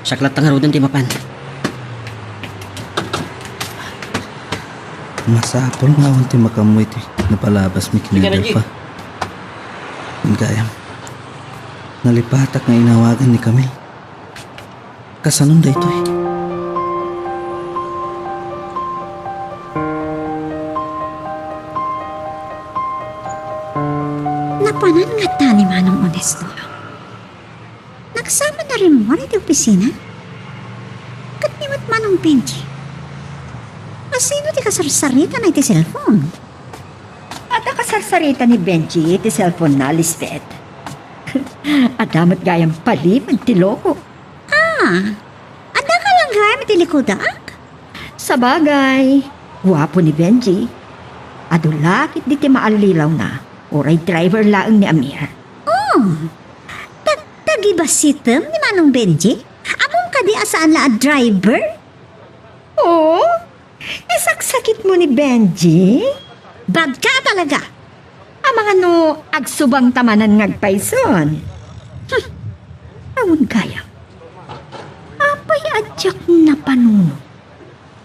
siak latta ngaruden ti mapan. Masapul nga awan ti makaammo iti napalabasmi ken ni Adelfa. Gayam, nalipatak nga inawagan ni Camille. Kasanon daytoy? Napanan ngata ni Manong Onesto? Nagsama na rimmuar iti opisina? Ket ni met Manong Benji? Asino ti kasarsaritana iti cellphone? Adda kasarsarita ni Benji iti cellphone na, Lisbeth. Adda met gayam palipad ti loko. Ah, adda ka lang gayam iti likudak? Sabagay, guapo ni Benji. Adu la ketdi ti maallilawna, uray driver laeng ni Amir. Oh, tag-, tagibasitem ni Manong Benji? Ammom kadi a saan la a driver? Oo, isaksak mo ni Benji? Bad ka talaga! Amangan no agsubang ta manen nga agpayson. Hmm. Awan gayam. Apay a diak napanunot?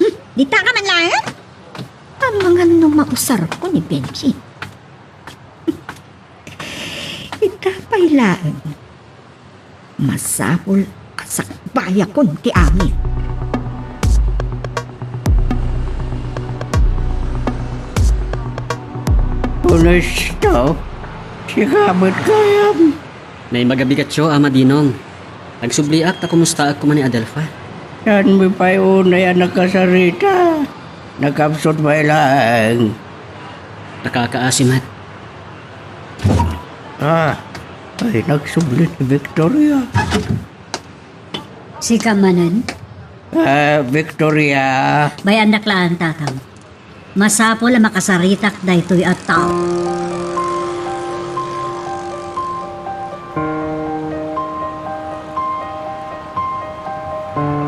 Hmm. Dita ka man laeng? Amangan no mausarko ni Benji. Ita pay laeng. Masapul a sakbayakon ti amin. Honesto, sika met gayam. Naimbag a bigatyo, Ama Dinong. Agsubliak ta kumustaak koma ni Adelfa. Saanmi pay unay a nakasarita? Nakapsut pay laeng. Nakakaasi met. Ah, ay, nagsubli ni Victoria. Sika manen? Ah, Victoria. Bay-annak laeng, Tatang. Masapul a makasaritak daytoy a tao.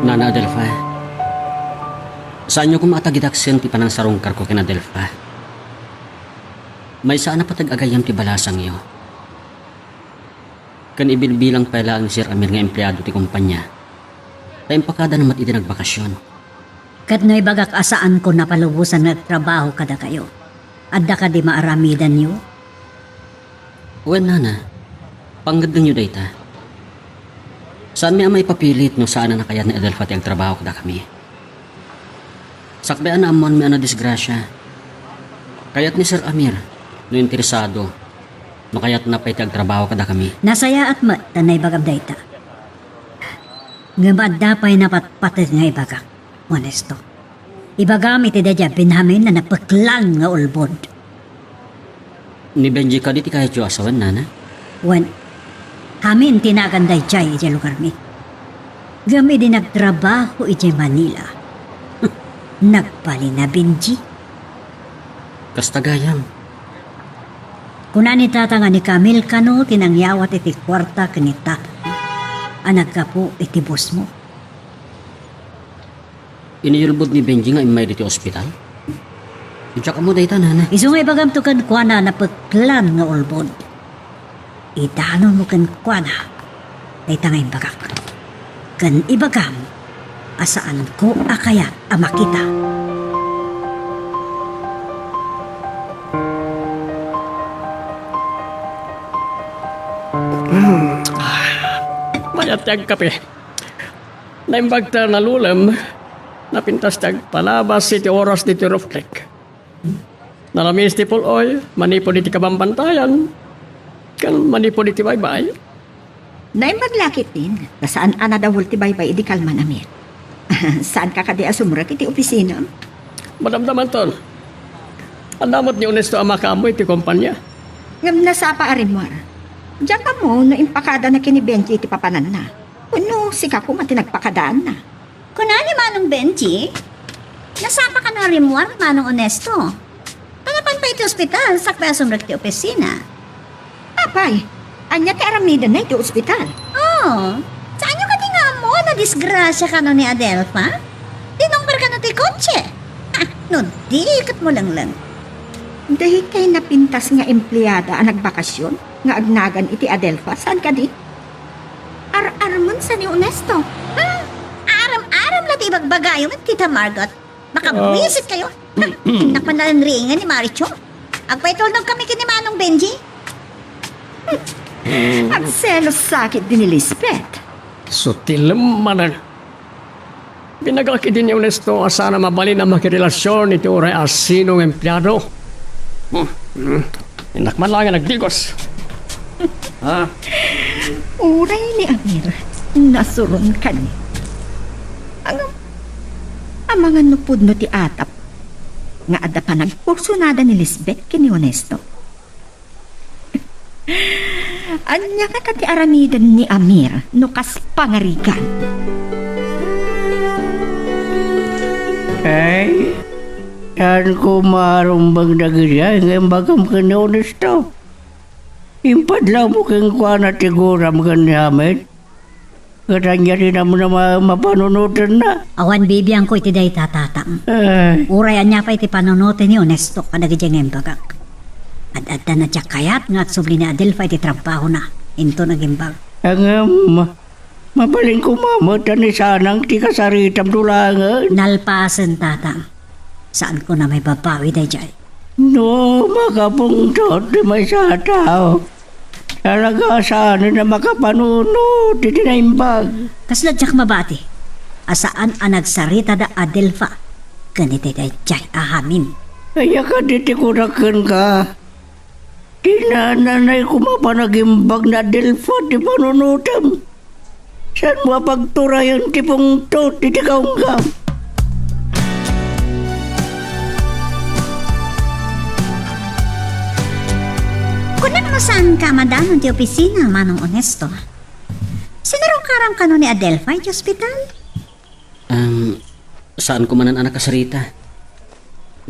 Nana Adelfa, saanyo koma a tagidaksen ti panangsarungkarko ken Adelfa. Maysa a napateg a gayyem ti balasangyo. Ken ibilbilang pay laeng ni Sir Amir nga empleado ti kompania, ta impakadana met idi nagbakasyon. Ket no ibagak a saanko napalubosan nga agtrabaho kadakayo, adda kadi maaramidanyo? Wen, nana, pangngeddengyo dayta. Saanmi a maipapilit no saan a nakayat ni Adelfa ti agtrabaho kadakami. Sakbay a naammoanmi a nadisgrasia. Kayat ni Sir Amir, no interesado, no kayatna pay ti agtrabaho kadakami. Nasayaat met ta naibagam dayta. Ngem adda pay napatpateg nga ibagak, Honesto. Ibagam iti daydiay Benjamin a napeklan nga ulbod. Ni Benji kadi ti kayatyo a sawen, nana? Wen, amin ti nagan daydiay idiay lugarmi. Ngem idi nagtrabaho idiay Manila, nagbalin a Benji. Kasta gayam. Kuna ni Tata nga ni Camille kano ti nangyawat iti kuarta ken ni Tata a naggapu iti busmo. Iniyulbod ni Benji nga immay ditoy ospital? Diak ammo dayta, nana. Isu nga ibagamto kenkuana a napeklan nga ulbod. Idanonmo kenkuana dayta nga imbagak. Ken ibagam a saanko a kayat a makita. Mayat ti agkape. Naimbag ta nalulem, napintas ti agpalabas iti oras ditoy refrek. Nalamis ti pul-oy, manipud iti kabambantayan, ken manipud iti baybay. Naimbag la ketdin, ta saan a nadawul ti baybay idi kalman a met. Saanka kadi a sumrek iti opisinam? Madamdamanton. Adda met ni Honesto a makaammo iti kompania. Ngem nasapa a rimmuar. Diak ammo no impakadana ken ni Benji iti papananna. Wenno sika koma ti nagpakadaanna. Kuna ni Manong Benji, nasapa kano a rimmuar, Manong Honesto. Ta napan pay iti ospital, sakbay a sumrek ti opisina. Apay, ania ti aramidenna iti ospital? Oh, saanyo kadi nga ammo a nadisgrasia kano ni Adelfa? Dinumber kano ti kotse? Ha, no di ket mo lengleng. Daytay napintas nga empleada a nagbakasyon nga agnagan iti Adelfa, saan kadi? Ar-armen sa ni Honesto. Hmm, aram-aram la ti ibagbagayo met, Tita Margot. Makabwisit kayo. Hmm, nakmananriingan ni Maricho. Agpaitulnog kami ken ni Manong Benji. Agselos sakit din ni Lisbeth. Sutilem manen. Binagak idi ni Honesto a saan a mabalin a makirelasion iti uray a sino nga empleado. Hmm, hmm. Innak man laeng a nagdigos. Ha? Uray ni Amir, nasuron kani. Ang, amangan no pudno ti atap nga adda panagkursunada ni Lisbeth ken ni Honesto. Ania ngata ti aramiden ni Amir no kas pangarigan? Ay, saanko marumbeng dagiti ay nga imbagam ken ni Honesto. Impadlawmo kenkuana ti guram ken ni Amir. Ket ania ti namnama mapanunotenna? Awan bibiangko iti dayta, Tatang. Ay. Uray ania pay ti panunoten ni Ernesto kadagiti nga imbagak. Ad-adda na diak kayat nga agsubli ni Adelfa iti trabahona, inton agimbag. Ngem, mabalin koma met a ni Sanang ti kasaritam no laengen? Nalpasen, Tatang. Saanko a maibabawi daydiay. No makapungtot ti maysa a tao, talaga a saanen a makapanunot iti naimbag. Kasla diak mabati a saan a nagsarita da Adelfa ken iti daydiay a hamim. Ania kadi ti kunak kenka? Ti nananay koma panagimbag ni Adelfa ti panunotem. Saanmo a pagturayan ti pungtot iti kaunggam. Kunak no saanka a madanon ti opisina, Manong Ernesto. Sinarungkaram kano ni Adelfa iti ospital? Am, saanko manen a nakasarita.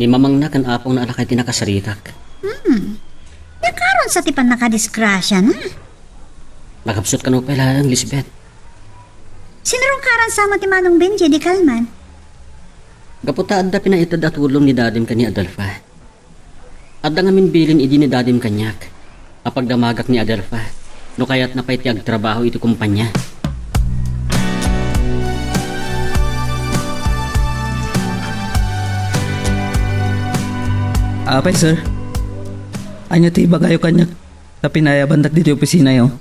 Ni mamangna ken apongna a lakay ti nakasaritak. Hmm. Nakaron sa ti pannakadisgrasiana. Nakapsut kano pay laeng, Lisbeth. Sinarungkaran sa met ni Manong Benji idi kalman? Gapu ta adda pinaited a tulong ni dadim ken ni Adelfa. Adda ngamin bilin idi ni dadim kaniak a pagdamagak ni Adelfa no kayatna pay ti agtrabaho iti kompania. Apay, sir? Ania ti ibagayo kaniak ta pinayabandak ditoy opisinayo?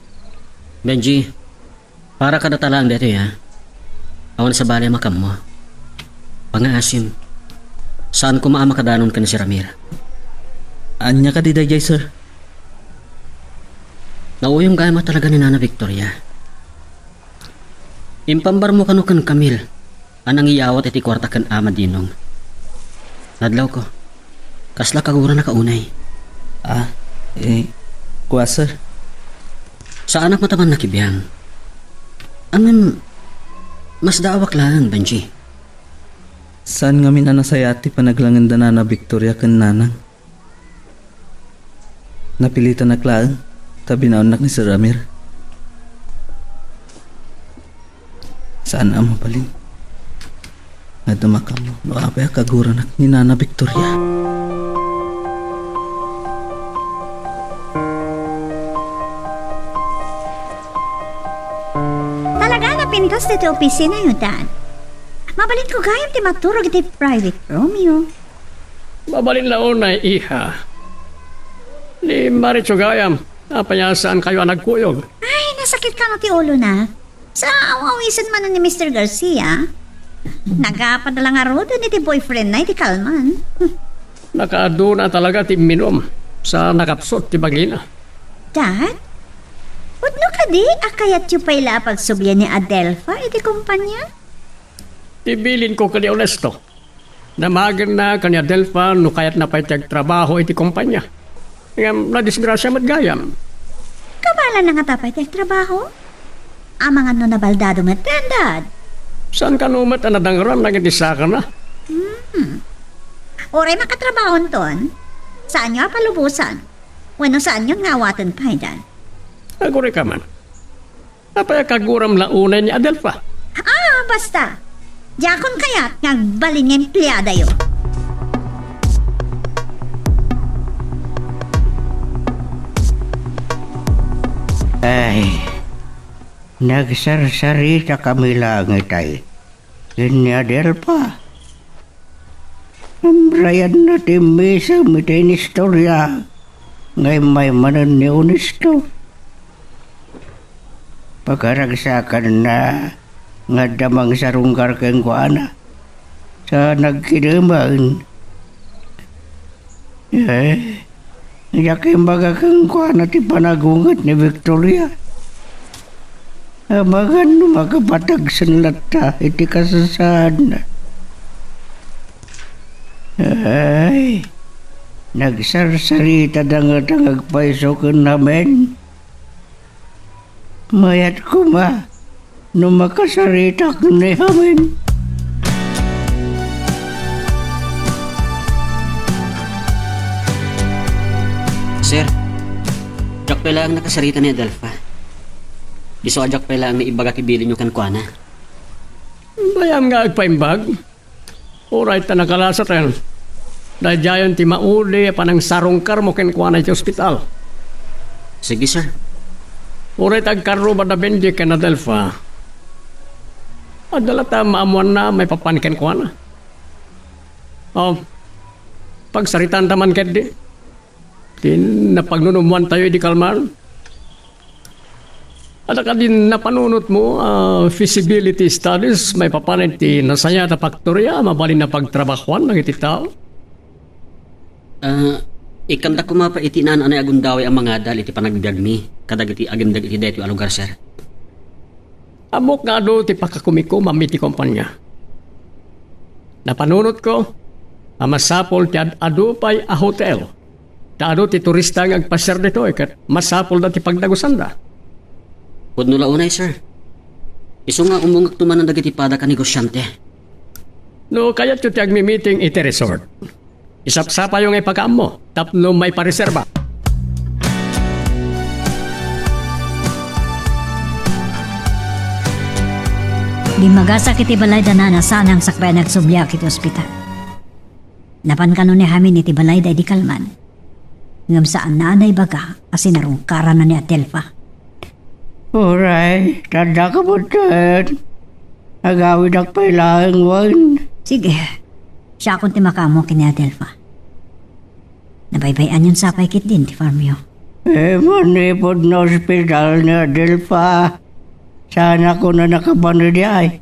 Benji, para kadata laeng daytoy, a. Awan sabali a makammo. Pangngaasim, saan koma a makadanon ken ni Sir Amir. Ania kadi daydiay, sir? Nauyong gayam a talaga ni Nana Victoria. Impambarmo kano ken Camille a nangiyawat iti kuarta ken Ama Dinong. Nadlawko. Kasla kaguranak a unay. Ah, eh, kua, sir? Saanak met a mannakibiang. Ngem, masdaawak laeng, Benji. Saan ngamin a nasayaat ti panaglangen da Nana Victoria ken Nanang. Napilitanak laeng ta binaonnak ni Sir Amir. Saan a mabalin nga adda makammo no apay a kaguranak ni Nana Victoria. Talaga a napintas ditoy opisinayo, Dad. Mabalinko gayam ti maturog iti private roomyo. Mabalin la unay, iha. Ni Maricho gayam, apay a saankayo a nagkuyog? Ay, nasakit kano ti ulona. Sa aw-awisen manen ni Mister Garcia. Nagapad la ngaruden iti boyfriendna iti kalman. Nakaaduna talaga ti imminum sa nakapsut ti bagina. Dad, pudno kadi a kayatyo pay la a pagsublian ni Adelfa iti kompania? Ti bilinko ken ni Ernesto. Damagenna ken ni Adelfa no kayatna pay ti agtrabaho iti kompania. Ngem nadisgrasia met gayam. Kabaelanna ngata pay ti agtrabaho? Amangan no nabaldado met, Dad. Saan kano met a nadangrem dagiti sakana? Hmm. Uray makatrabahonton, saanyo a palubosan. Wenno saanyon nga awaten pay, Dad. Agurayka man. Apay a kaguram la unay ni Adelfa? Ah, basta. Diakon kayat nga agbalin nga empleadayo. Ay, nagsarsarita kami laeng itay ken ni Adelfa. Imrayanna ti immisem iti inistoria nga immay manen ni Ernesto. Pagaragsakanna nga adda mangsarungkar kenkuana sa nagkidemen. Eh, diak imbaga kenkuana ti panagunget ni Victoria. Amangan no makapatagsen latta iti kasasaadna. Ay, nagsarsarita da ngata nga agpayso ken Amen. Mayat koma no makasaritak ni Amen. Sir, diak pay laeng nakasarita ni Adelfa. Isu a diak pay laeng naibaga ti bilinyo kenkuana. Bayam nga agpaimbag. Uray ta nakalasaten. Daydiayen ti maudi a panangsarungkarmo kenkuana iti ospital. Sige, sir. Uray ta agkarrubada Benji ken Adelfa, adda latta maammoanna maipapan kenkuana. O, pagsaritaanta man ketdi ti napagnunummoantayo idi kalman. Adda kadi napanunotmo a feasibility studies maipapan iti nasayaat a faktoria a mabalin a pagtrabahoan dagiti tao? Ah, ikkanda koma pay iti naan-anay a gundaway a mangadal iti panagbiagmi kadagiti agimdeng iti daytoy a lugar, sir. Ammok nga adu ti pakakumikumaam iti kompania. Napanunotko a masapul ti ad-adu pay a hotel ta adu ti turista nga agpasiar ditoy ket masapulda ti pagdagusanda. Pudno la unay, sir. Isu nga umungekto manen dagiti padak a negosiante. No kayatyo ti agmi-meeting iti resort, isapsapayo nga ipakaammo tapno maipareserba. Bimmagasak iti balay da Nana Sanang sakbay a nagsubliak iti ospital. Napan kano ni Hamin iti balay da idi kalman. Ngem saanna a naibaga a sinarungkaranna ni Adelfa. Uray, ta adda ka met ket agawidak pay laeng wen. Sige, siakon ti makaammo ken ni Adelfa. Nabaybay-anyon sa pay ketdin ti farmyo. Eh, manipud no ospital ni Adelfa. Saan a kunana kapan idi ay.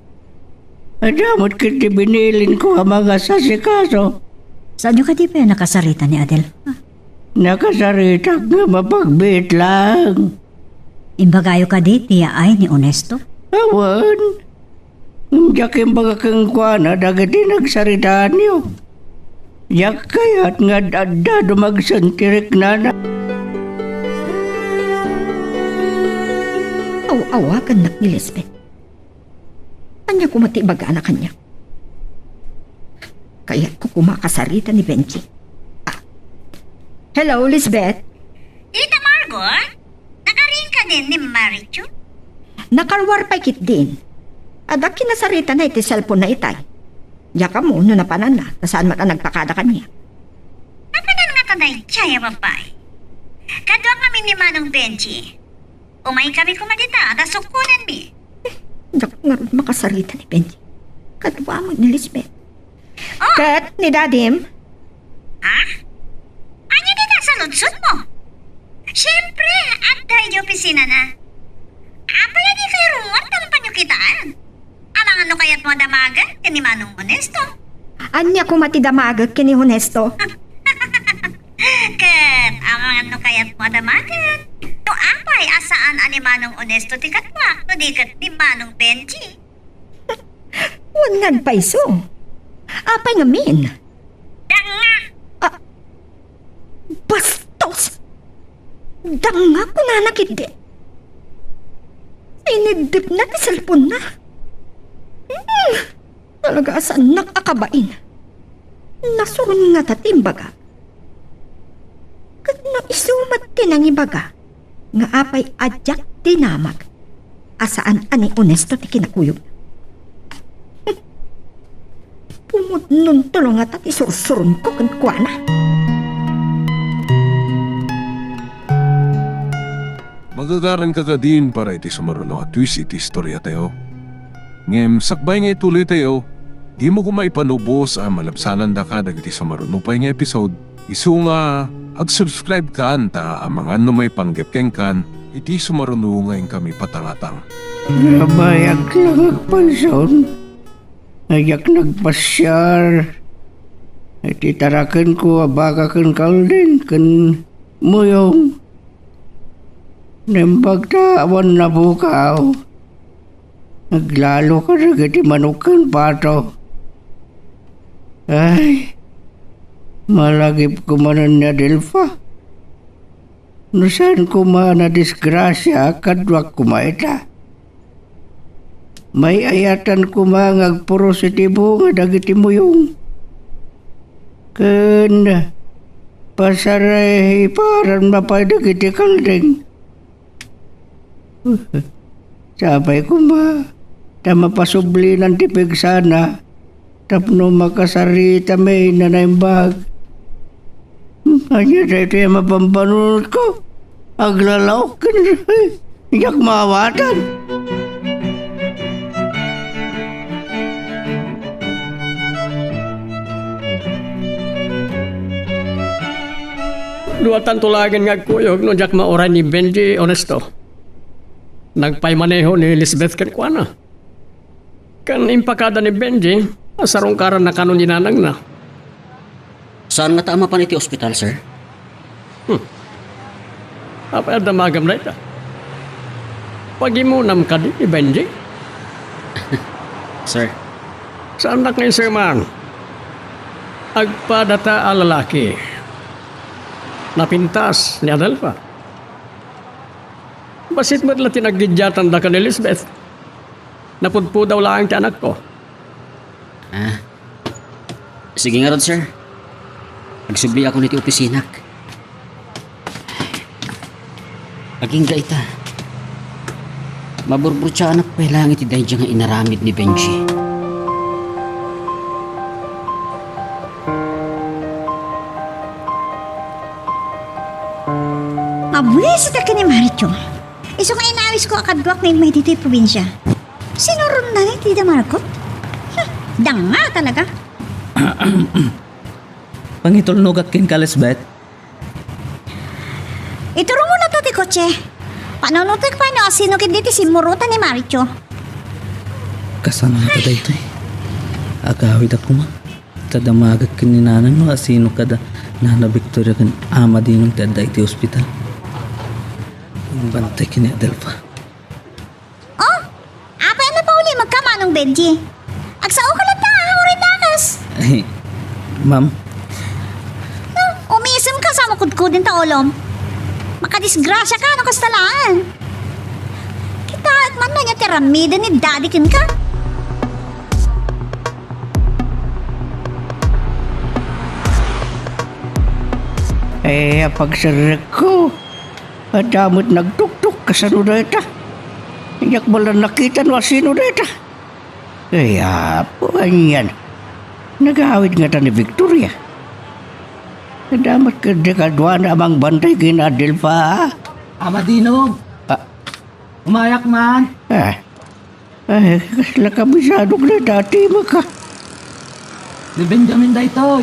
Adda met ketdi binilinko a mangasasikaso. Saanyo kadi pay a nakasarita ni Adelfa? Nakasaritak nga mapagbiit laeng. Imbagayo kadi ti yaay ni Honesto? Awan. Ngem diak imbaga kenkuana dagiti nagsaritaanyo. Diak kayat nga ad-adda dumagsen ti riknana. Aw-awagannak ni Lisbeth. Ania koma ti ibagana kaniak? Kayatko koma a kasarita ni Benji. Ah. Hello, Lisbeth? Tita Margot? Nakariingka nin ni Marichu? Nakaruar pay ketdin. Adda kinasaritana iti cellphone-na itay. Diak ammo no napananna, ta saan met a nagpakada kaniak. Napanan ngata daydiay a babai? Kadua ngamin ni Manong Benji. Umaykami koma dita, ta sukkonenmi. Diak ngarud makasarita ni Benji. Kadua met ni Lisbeth. Oh! Ket ni Dadim? Ha? Ania dita saludsodmo? Siempre, adda iti opisinana. Apay a dikayo rummuar ta mapanyo kitaan? Amangan no kayatmo a damagen ken ni Manong Honesto. Ania koma ti damagek ken ni Honesto? Ket amangan no kayatmo a damagen. No apay a saan a ni Manong Honesto ti kaduak, no di ket ni Manong Benji. Wen nga agpayso. Apay ngamin? Danga! Ah, bastos! Danga kunana ketdi. Iniddepna ti cellphone-na. Hmm, talaga a saannak a kabain. Nasuron ngata ti imbagak. Ket no isu met ti nangibaga nga apay a diak dinamag a saan a ni Honesto ti kinakuyog. Pumudnonto la ngata ti sursuronko kenkuana. Magagaranka kadin para iti sumaruno a twist iti istoriatayo. Ngem sakbay nga ituloytayo, dimo koma ipanubos a malabsanandaka dagiti sumaruno pay nga episode, isu nga ag-subscribe kan ta amangan no maipanggep kenkan iti sumaruno nga inkami patangatang. Nabayag lang agpayson. Diak nagpasiar iti tarakenko a baka ken kalding ken muyong. Naimbag ta awan nabukaw. Naglalo kadagiti manok ken pato. Ay, malagipko manen ni Adelfa. No saan koma a nadisgrasia, kaduak koma ita. May-ayatan koma nga agpuros iti bunga dagiti muyong. Ken pasariparanna pay dagiti kalding. Sapay koma, ta mapasublinan ti pigsana, tapno makasaritami na naimbag. Hmm, ania daytoy a mapampanunotko? Aglalaok ken, diak maawatan. Duatanto laeng nga agkuyog no diak mauray ni Benji, Honesto. Nagpaymaneho ni Lisbeth kenkuana. Ken impakada ni Benji a sarungkaranna kano ni nanangna. Saan ngata a mapan iti ospital, sir? Hmm. Apay a damagam dayta? Pagimonam kadi ni Benji? Sir. Saannak nga inserman. Agpadata a lalaki. Napintas ni Adelfa. Bassit met la ti naggiddiatanda ken ni Lisbeth. Napudpudaw laeng ti anakko. Ah. Sige ngarud, sir. Agsubliakon iti opisinak. Agingga ita. Maburburtiaanak pay laeng iti daydiay nga inaramid ni Benji. Mabuisit a ken ni Maricho. Isu nga inawisko a kaduak nga immay ditoy probinsia. Sinuronna ni ti da Marcot? Hmm, danga talaga. Pangitulnogak kenka, Lisbeth. Iturongmo ta ti kotse. Panunotek pay no asino ketdi ti simmurutan ni Maricho. Kasano ta daytoy? Agawidak koma. Ta damagak ken ni nanang no asino kada Nana Victoria ken Ama Dinong ti adda iti ospital. Bantay ken ni Adelfa. Oh, apay a napaulimekka, Manong Benji? Agsaoka latta, uray dakas. Eh, ma'am. No, umisemka sa makudkuden ta ulom. Makadisgrasiaka no kasta laeng. Kitaek man no ania ti aramiden ni Daddy kenka. Eh, apagserrekko. Adda met nagtuktok kasano dayta. Diak man la nakita no asino dayta. Ay, Apo, anian. Nagawid ngata ni Victoria. Adda met ketdi kaduana a mangbantay ken Adelfa. Ama Dinong! Ah. Umayak man! Ah. Ay, kasla kabisado dayta a timeka. Ni Benjamin daytoy.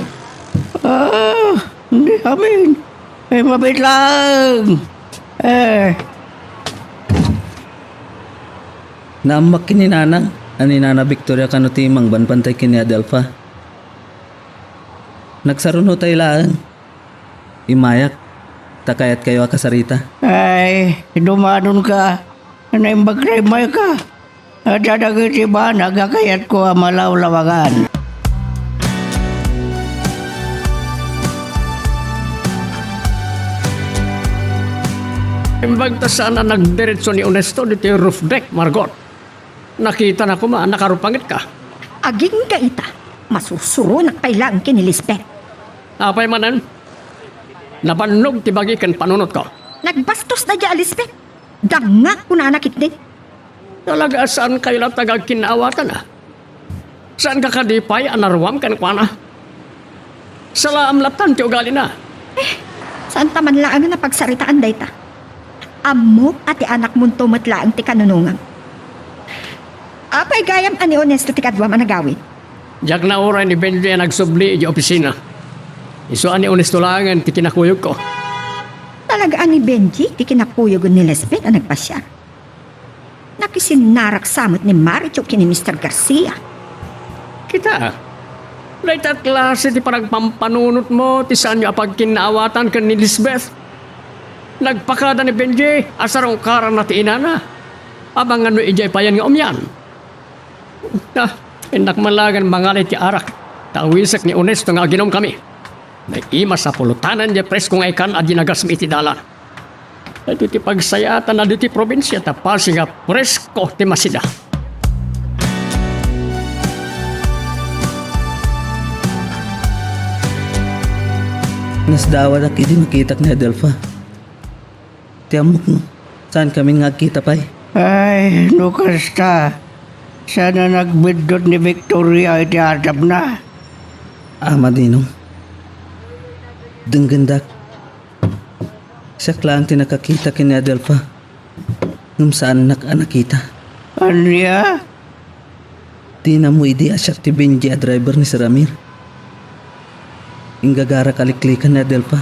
Ah, ni Amin. Ay, mabiit laeng. Eh. Naammak ken ni nanang, a ni Nana Victoria kano ti mangbantay ken ni Adelfa. Nagsarunotay laeng. Immayak, ta kayatkayo a kasarita. Ay, dumanonka. Naimbag ta immayka. Adda dagiti banag a kayatko a malawlawagan. Imbag ta saan a nagdiretso ni Honesto ditoy roof deck, Margot. Nakitana koma a nakarupangetka. Agingga ita, masusuronak pay laeng ken ni Lisbeth. Apay manen? Nabannog ti bagi ken panunotko. Nagbastos daydiay a Lisbeth. Dangngak, kunana ketdi. Talaga a saankayo latta nga agkinnaawatan, a? Saanka kadi pay a naruam kenkuana? Salaam lattan ti ugalina. Eh, saanta man laeng a pagsaritaan dayta. Ammok a ti anakmonto met laeng ti kanunongam. Apay gayam a ni Honesto ti kaduam a nagawid? Diak nauray ni Benji a nagsubli idiay opisina. Isu a ni Honesto laengen ti kinakuyogko. Talaga a ni Benji ti kinakuyogen ni Lisbeth a nagpasiar? Nakisinnarak sa met ni Maricho ken ni Mister Garcia. Kita, dayta a klase ti panagpampanunotmo ti saanyo a pagkinnaawatan ken ni Lisbeth. Nagpakada ni Benji a sarungkaranna ti inana. Amangan no idiay payen nga umian. Ah, innak man laengen mangan iti arak, ta awisek ni Honesto nga aginumkami. Naimas a pulutanna diay presko nga ikan a dinagasmi iti dalan. Daytoy ti pagsayaatan a ditoy probinsia, ta pasi nga presko ti masida. Nasdawadak idi makitak ni Adelfa. Ti ammok no, saankami nga agkita pay. Ay, no kasta, saan a nagbiddut ni Victoria iti atapna? Ama Dino, denggendak. Siak laeng ti nakakita ken ni Adelfa, ngem saannak a nakita. Ania? Dina ammo idi a siak ti Benji a driver ni Sir Amir. Inggagarak a liklikan ni Adelfa.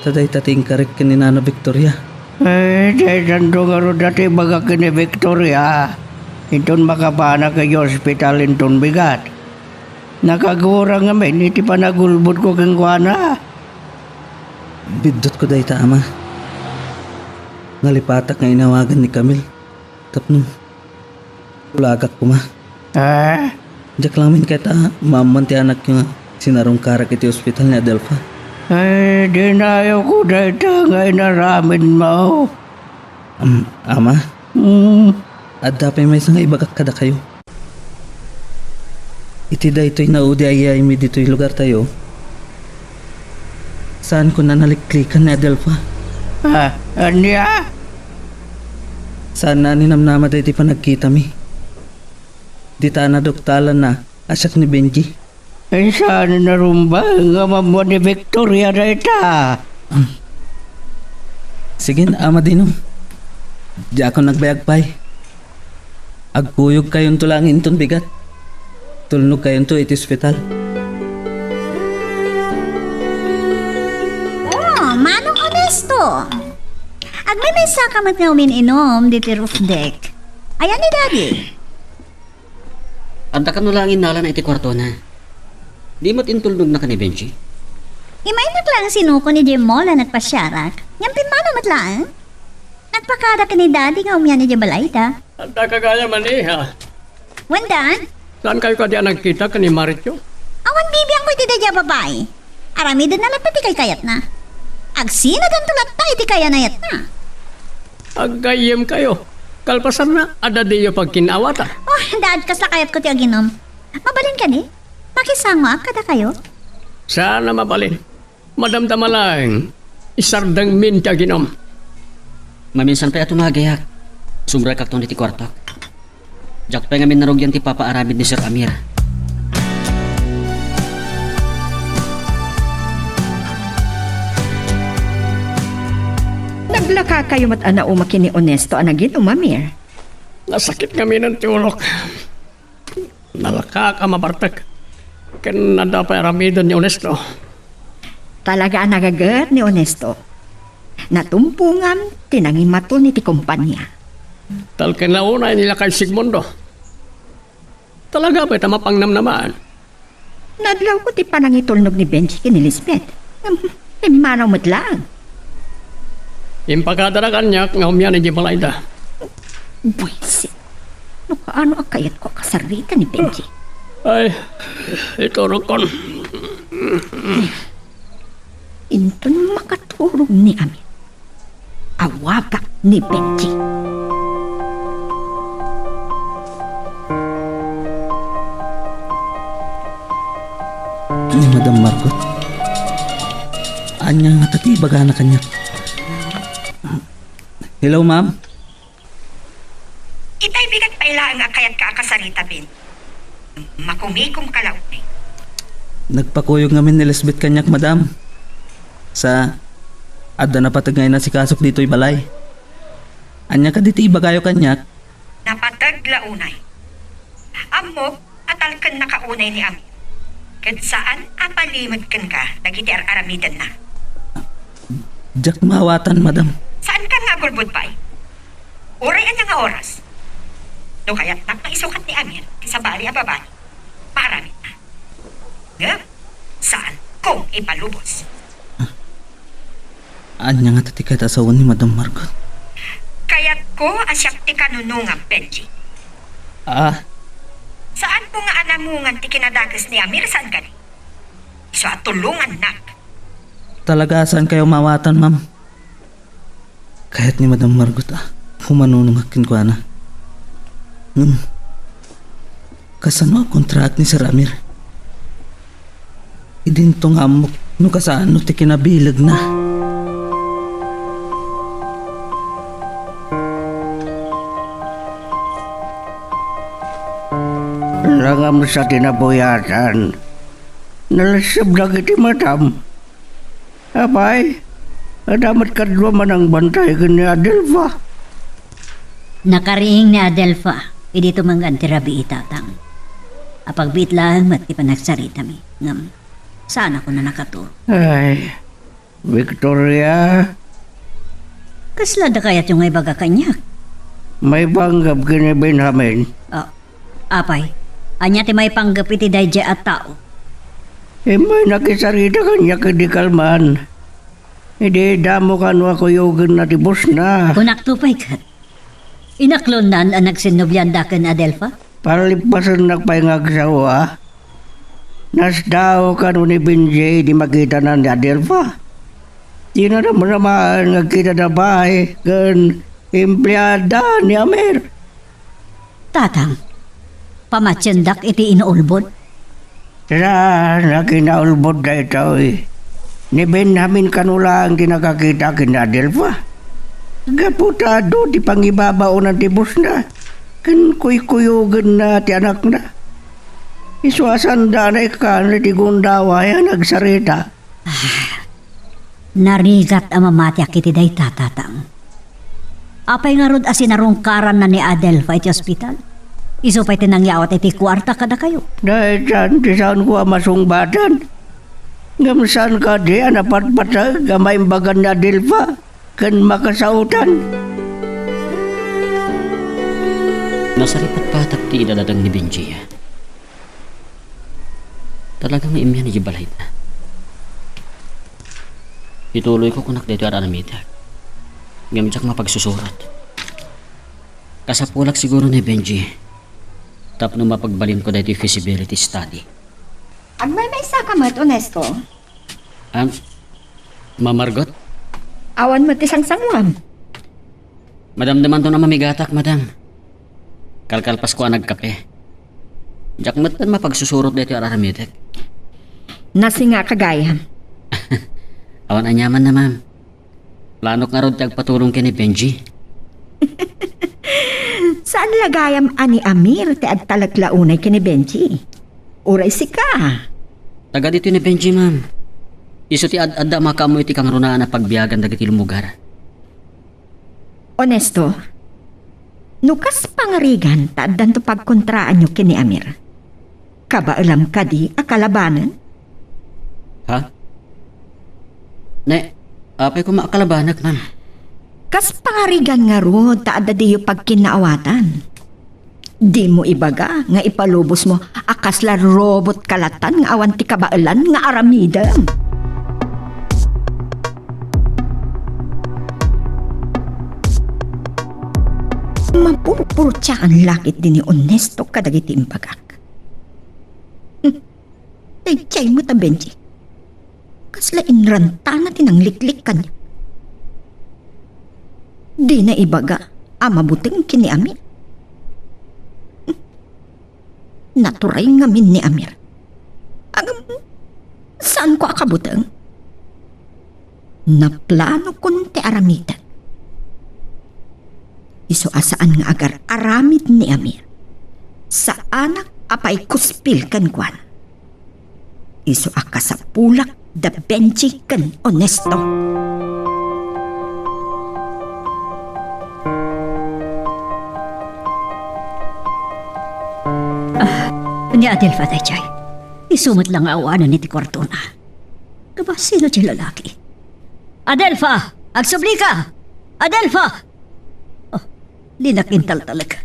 Ta dayta ti inkarek ken ni Nana Victoria. Eh, daytanto ngarud a ti ibaga ken ni Victoria. Inton makapanak idiay ospital inton bigat. Nakagurang ngamin iti panagulbodko kenkuana. Biddutko dayta, Ama. Nalipatak nga inawagan ni Camille tapno tulagak koma. Ah? Diak laeng kayat a maammoan ti anakyo nga sinarungkarak iti ospital ni Adelfa. Ay, dinayawko dayta nga inaramidmo. Am-, Ama? Hmm. Adda pay maysa nga ibagak kadakayo. Iti daytoy naudi a yaaymi ditoy lugartayo, saanko a naliklikan ni Adelfa. Ah, ania? Saanna a ninamnama daytoy panagkitami. Dita a naduktalanna a siak ni Benji. Ay, saan a narumbeng nga maammoan ni Victoria dayta? Sige, Ama Dino. Diakon agbayag pay. Agkuyogkayonto laeng inton bigat. Tulnogkayonto iti ospital. Oh, Manong Onesto. Agmaymaysaka met nga umin-inom ditoy roof deck. Ayan ni Daddy. Adda kano laeng innalana iti kuartona. Di met intulnogna ken ni Benji? Imaynak laeng sinukon idiay mall a nagpasiarak. Ngem pimmanaw met laeng. Nagpakada ken ni Daddy nga umian idiay balayda. Adda ka gayam, iha. Wen, Dad? Saankayo kadi a nagkita ken ni Maritio? Awan bibiangko iti daydiay a babai. Aramidenna latta ti kaykayatna. Agsinaganto latta iti kayanayatna. Aggayyemkayo. Kalpasanna, adda diyo pagkin-awatan. Oh, Dad, kasla kayatko ti aginom. Mabalin kadi? Makisangoak kadakayo? Saan a mabalin. Madamdama laeng, isardengmin ti aginom. Maminsan pay a tumagiak, sumrekakton iti kuartok. Diak pay ngamin narugian ti papaaramid ni Sir Amir. Naglakakayo met a nauma ken ni Onesto a naginom, Amir? Nasakit ngaminen ti ulok. Nalakaak a mabartek. Ken adda pay aramiden ni Onesto. Talaga a nagaget ni Onesto. Natumpongam ti nangimaton iti kompania. Talken la unay ni Lakay Sigmundo. Talaga pay ta mapangnamnamaan. Nadlawko ti panangitulnog ni Benji ken ni Lisbeth. Ngem pimmanaw met laeng. Impakadana kaniak nga umian idiay balayda. Buwisit. No kaano a kayatko a kasarita ni Benji. Ay, iturokkon. Inton makaturog ni Amir, awagak ni Benji. Ni Madam Margot? Ania ngata ti ibagana kaniak? Hello, ma'am. Itay bigat pay laeng a kayatka a kasarita, Ben. Makumikom ka la unay. Nagpakuyog ngamin ni Lisbeth kaniak, madam. Sa, adda napateg nga inasikasok ditoy balay. Ania kadi ti ibagayo kaniak? Napateg la unay. Ammok a talkennaka unay ni Amir. Ket saan a palimed kenka dagiti ar-aramidenna. Diak maawatan, madam. Saankan nga agulbod pay? Uray ania nga oras? No kayatnak nga isukat ni Amir ti sabali a babai, maaramidna. Ngem, saankong ipalubos. Ania ngata ti kayat a sawen ni Madam Margot? Kayatko a siak ti kanunongam, Benji. Ah? Saanmo nga anamongan ti kinadakes ni Amir, saan kadi? Isu a tulongannak. Talaga a saankayo maawatan, ma'am. Kayat ni Madam Margot a humanunongak kenkuana. Ngem, kasano a kontraak ni Sir Amir? Idinto nga ammok no kasano ti kinabilegna. Sa ti napuyatan, nalessebda iti matam. Apay, adda met kadua manangbantay ken ni Adelfa. Nakariing ni Adelfa idi tumengngad ti rabii, Tatang. Apagbiit laeng met ti panagsaritami, ngem saan a kunana kato. Ay, Victoria. Kasla adda kayatyo nga ibaga kaniak? Maipanggep ken ni Benjamin. Ah, apay, ania ti maipanggep iti daydiay a tao? Immay nakisarita kaniak idi kalman. Idi damo kano a kuyogenna ti busna. Kunakto pay ket, inaklonnan a nagsinnobianda ken Adelfa? Palippasennak pay nga agsao a. Nasdaaw kano ni Benji idi makitana ni Adelfa. Dina namnamaen nga agkitada pay ken empleada ni Amir. Tatang, pamatiendak iti inaulbod. Saan a kinaulbod daytoy. Ni Benjamin kano laeng ti nakakita ken ni Adelfa. Gapu ta adu ti pangibabaonan ti busna ken kuykuyogenna ti anakna. Isu a sanda a naikkan iti gundaway a nagsarita. Ah, narigat a mamatiak iti dayta, Tatang. Apay ngarud a sinarungkaranna ni Adelfa iti ospital? Isu pay ti nangyawat iti kuarta kadakayo. Daytan ti saanko a masungbatan. Ngem saan kadi a napatpateg a maimbagan ni Adelfa ken makasaotan? Nasaripatpatak ti idadateng ni Benji. Talaga nga immian idiay balayna. Ituloyko kunak daytoy a aramidek. Ngem diak mapagsusurot. Kasapulak siguro ni Benji tapno mapagbalinko daytoy feasibility study. Agmaymaysaka met, Onesto? Ang Ma'am Margot? Awan met ti sangsanguam. Madamdamanto a mamigatak, madam. Kalkalpasko a nagkape. Diak metten mapagsusurot daytoy a aramidek. Nasingaka gayam. Awan aniamanna, ma'am. Planok ngarud ti agpatulong ken ni Benji. Saan la gayam a ni Amir ti agtalek la unay ken ni Benji? Uray sika? Taga ditoy ni Benji, ma'am. Isu ti ad-adda a makaammo iti kangrunaan a pagbiagan dagiti lumugar. Onesto, no kas pangarigan ta addanto pagkontraanyo ken ni Amir, kabaelam kadi a kalabanen? Ha? Ne, apay koma a kalabanek, ma'am? Kas pangarigan ngarud ta adda diyo pagkinnaawatan. Dimo ibaga nga ipalubosmo a kasla robot ka latta nga awan ti kabaelan nga aramidem. Mapurpurtiaan la ketdi ni Onesto kadagiti imbagak. Hmm. Daydiay met a Benji. Kasla inrantana ti nangliklik kaniak. Dina ibaga a mabuteng ken ni Amir. Naturay ngamin ni Amir. Agam, saanko a kabuteng? Naplanokon ti aramidek. Isu a saan nga agar-aramid ni Amir. Saanak a paikuspil kenkuana. Isu a kasapulak da Benji ken Onesto. Ah, ni Adelfa daydiay. Isu met la nga awanen iti kuartona. Ngem sino ti lalaki? Adelfa! Agsublika! Adelfa! Oh, dinak intaltalek.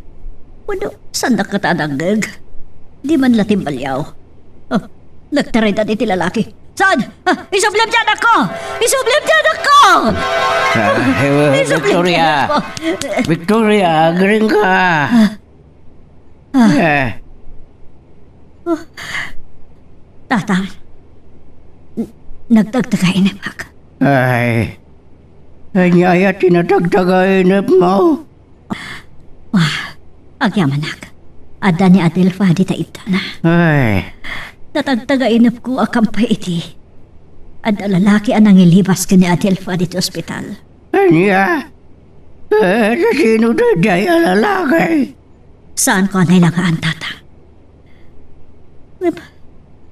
Wenno, saandak kata a nangngeg? Di man la timbaliaw. Oh, nagtaraydan iti lalaki. Saan? Ah, isublem ti anakko! Isublem ti anakko! Ah, eh, Isublem ti Victoria! Anakko! Victoria, agiring ka! Ah. Eh. Oh. Tatang, n-, nagtagtagainepka. Ay, ania aya ti natagtagainepmo? Ah, agyamanak. Adda ni Adelfa dita itana. Ay. Natagtagainepko a kampay iti adda lalaki a nangilibas ken ni Adelfa dita ospital. Ania? Eh, sino daydiay a lalaki? Saanko a nailangaan, Tatang. Ngem,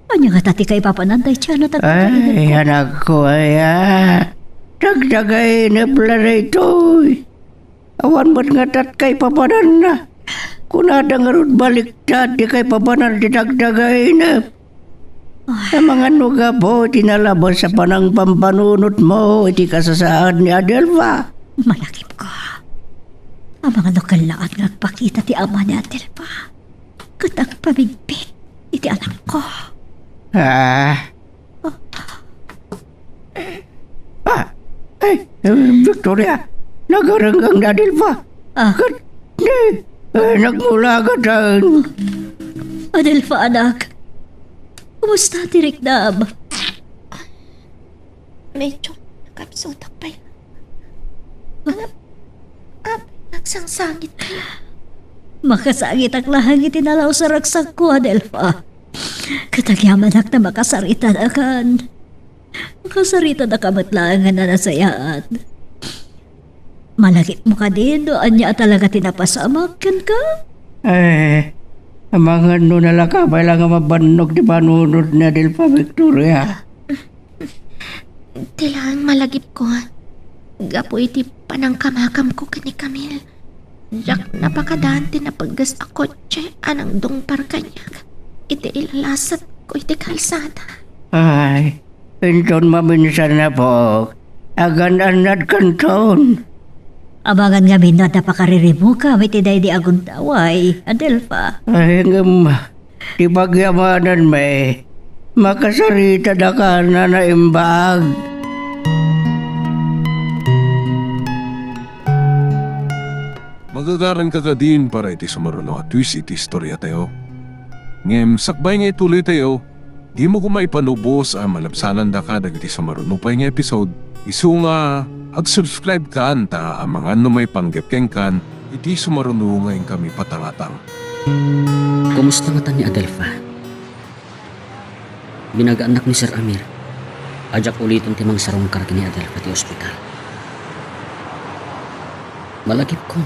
ania ngata ti kaipapanan dayta a natagtagainep? Ay, anakko aya, tagtagainep la daytoy. Awan met ngata ti kaipapananna. Kunada ngarud baliktad ti kaipapanan ti tagtagainep. Ay. Amangan no gapu iti nalabes a panangpampanunotmo iti kasasaad ni Adelfa. Malagipko. Amangan no kellaat nga agpakita ti ama ni Adelfa ket agpamigpit iti anakko. Ah. Ah, ay, eh, Victoria, nagarengngeng ni Adelfa. Ah. Ket, eh, eh, nagmulagatan. Adelfa, anak. Kumusta ti riknam? Medyo nakapsutak pay. Ngem, apay, nagsangsangit kayo. Makasangitak laeng iti nalaus a ragsakko, Adelfa. Ket agyamanak ta makasarita dakan. Makasarita daka met laeng a nasayaat. Malagipmo kadi no ania a talaga ti napasamak kenka? Eh, amangan no nalaka pay la nga mabannog ti panunot ni Adelfa, Victoria. Ti laeng malagipko, gapu iti panangkamakamko ken ni Camille. Diak napakadaan ti napegges a kotse a nangdungpar kaniak iti ilalasatko iti kalsada. Ay, inton maminsan, apok, agan-annadkanton. Amangan ngamin no adda pakaririmukam iti daydi a gundaway, Adelfa. Ay, ngem, ti pagyamananmi, makasarita daka a naimbag. Magagaranka kadin para iti sumaruno a twist iti istoriatayo. Ngem sakbay nga ituloytayo, dimo koma ipanubos a malabsanandaka dagiti sumaruno pay nga episode, isu nga ag-subscribe kan ta amangan no maipanggep kenkan iti sumaruno nga inkami patangatang. Kumusta ngata ni Adelfa? Binagaannak ni Sir Amir a diak uliton ti mangsarungkar ken ni Adelfa ti ospital. Malagipko,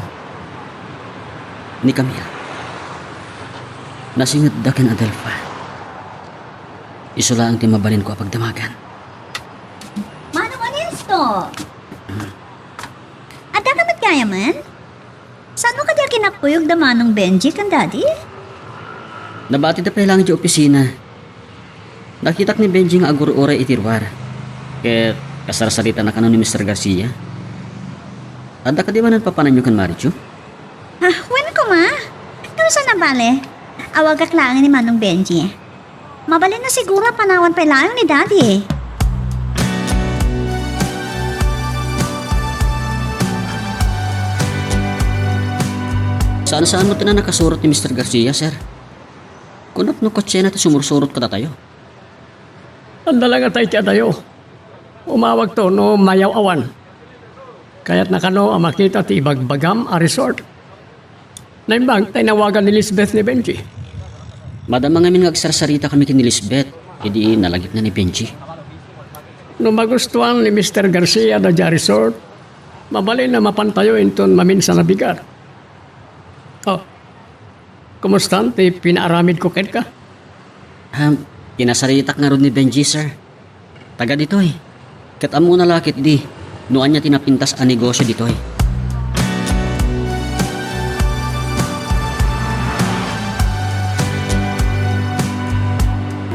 ni Camille, nasingedda ken Adelfa. Isu laeng ti mabalinko a pagdamagan. Manong Ernesto! Addaka met gayamen? Saanmo kadi a kinakuyog da Manong Benji ken Daddy? Nabatida pay laeng idiay opisina. Nakitak ni Benji nga agur-uray iti ruar. Ket kasarsaritana kano ni Mister Garcia. Adda kadi manen papananyo ken Marichu? Ah, wen koma. Ngem saan a bale? Awagak laeng ni Manong Benji. Mabalin a siguro a panawan pay laeng ni Daddy. Saan-saan met ti nakasurot ni Mister Garcia, sir. Kunam no kotsena ti sumursurot kadatayo. Adda la ngata iti adayo. Umawagto no mayaw-awan. Kayatna kano a makita ti ibagbagam a resort? Naimbag ta inawagan ni Lisbeth ni Benji. Madama ngamin nga agsarsarita kami ken ni Lisbeth idi nalagipna ni Benji. No magustuan ni Mister Garcia daydiay a resort, mabalin a mapantayo inton maminsan a bigar. Oh, kumustan ti pinaaramidko kenka? Ah, kinasaritak ngarud ni Benji, sir. Taga ditoy. Ket ammona la ketdi no ania ti napintas a negosyo ditoy.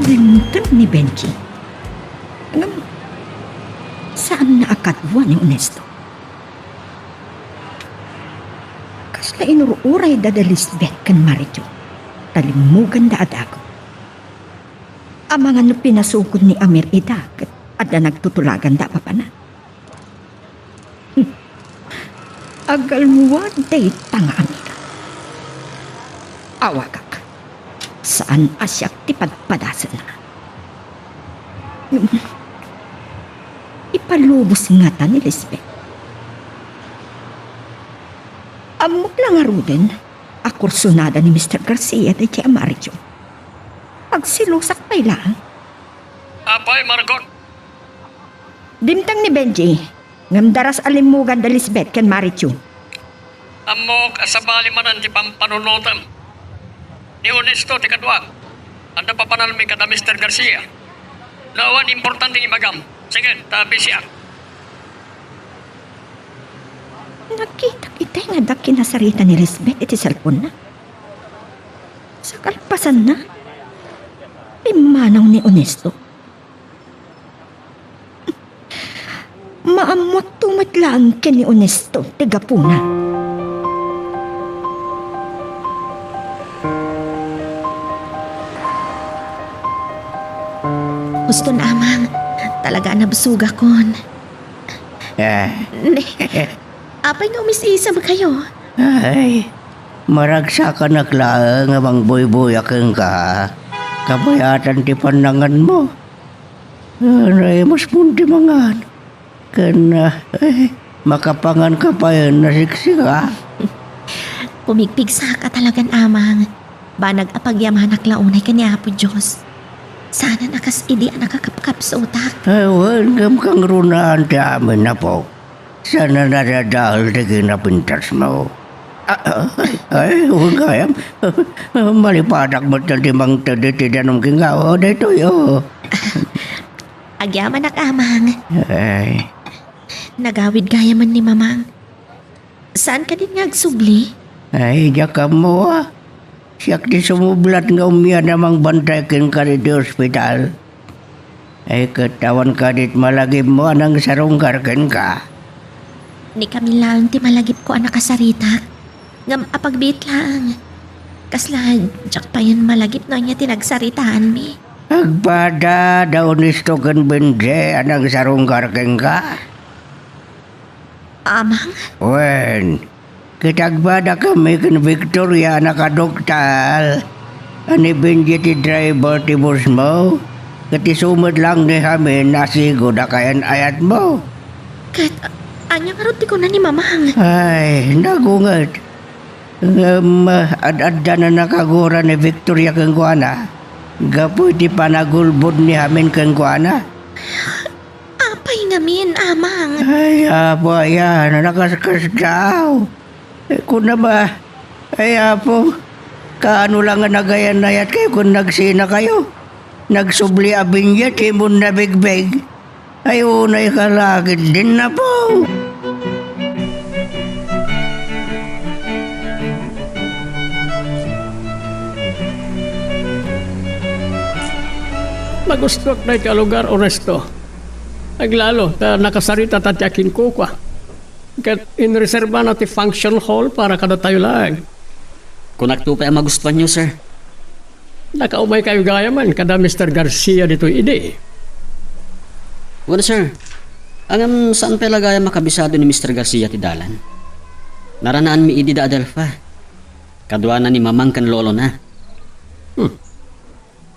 Dimteng ni Benji. Ngem, saanna a kadua ni Ernesto. Kasla inur-urayda da Lisbeth ken Marichu, ta limmuganda a dagus. Amangan no pinasukod ni Amir ida ket adda nagtutulaganda a papanan. Hmm. Agalwad dayta nga amiga. Awagak. Saan a siak ti padpadasenna. Ipalubos ngata ni Lisbeth. Ammok la ngaruden a kursunada ni Mister Garcia daydiay a Marichu. Agselosak pay laeng. Apay, Margot? Dimteng ni Benji, ngem daras a limmugan da Lisbeth ken Marichu. Ammok a sabali manen ti pampanunotem. Ni Ernesto ti kaduak. Adda papanawmi kada Mister Garcia. No awan importanteng ibagam. Sige, ta busy ak. Nakitak iti nga adda kinasarita ni Lisbeth iti cellphone-na. Sa kalpasanna, pimmanaw ni Honesto. Maammoto met laeng ken ni Honesto ti gapuna. Uston, Amang. Talaga a nabsogakon. Ah. Ne, apay nga umis-isem kayo? Ay, maragsakanak laeng a mangbuybuya kenka. Kabayatan ti pannanganmo. Anay, mas punti mangan. Ken, ah, eh, makapangan ka payen a siksika. Pumigpigsak a talagan, Amang. Banag a pagyamanak la unay ken ni Apo Dios. Saan a kas idi a nakakapkapsutak. Ay, wen, ngem kangrunaan ti amin, Apo. Saan a nadadael ti kinapintasmo. Ah, ah, ay, wen gayam. Malipatak met ti mangted iti danum ken gawa daytoy, oh. Agyamanak, Amang. Ay. Nagawid gayamen ni Mamang. Saan kadin nga agsubli? Ay, diak ammo, ah. Siak ti sumublat nga umian a mangbantay kenka ditoy ospital. Ay, ket awan kadit malagipmo a nangsarungkar kenka? Ni Camila ti malagipko a nakasaritak. Ngem apagbiit laeng. Kasla, diak payen malagip no ania ti nagsaritaanmi. Agpada da Honesto ken Benji a nangsarungkar kenka? Amang? Wen, ket agpada kami ken Victoria a nakaduktal. A ni Benji ti driver ti busmo, ket isu met laeng ni Hamin a sigud a kayan-ayatmo. Ket ania ngarud ti kuna ni Mamang? Ay, nagunget. Ngem, ad-addan a nakagura ni Victoria kenkuana, gapu iti panagulbod ni Hamin kenkuana. Apay ngamin, Amang? Ay, Apo, ayan, nakaskasdaaw. Eh, kuna ba? Ay, Apo, kaano lang nga nagayan-ayat kayo kun nagsina kayo? Nagsubli a binyet, imon nabigbig. Ay, unay ka lakit din, Apo. Magustuak dayta a lugar, Honesto. Aglalo ta nakasarita ta ti akinkukua. Ket inreserba na ti function hall para kadatayo laeng. Kunakto pay a magustuanyo, sir. Nakaumay kayo gayamen kada Mister Garcia ditoy idi. Wen, sir. Ngem saan pay la gayam a kabisado ni Mister Garcia ti dalan. Naranaanmi idi da Adelfa. Kaduana ni Mamang ken Lolona. Hmm.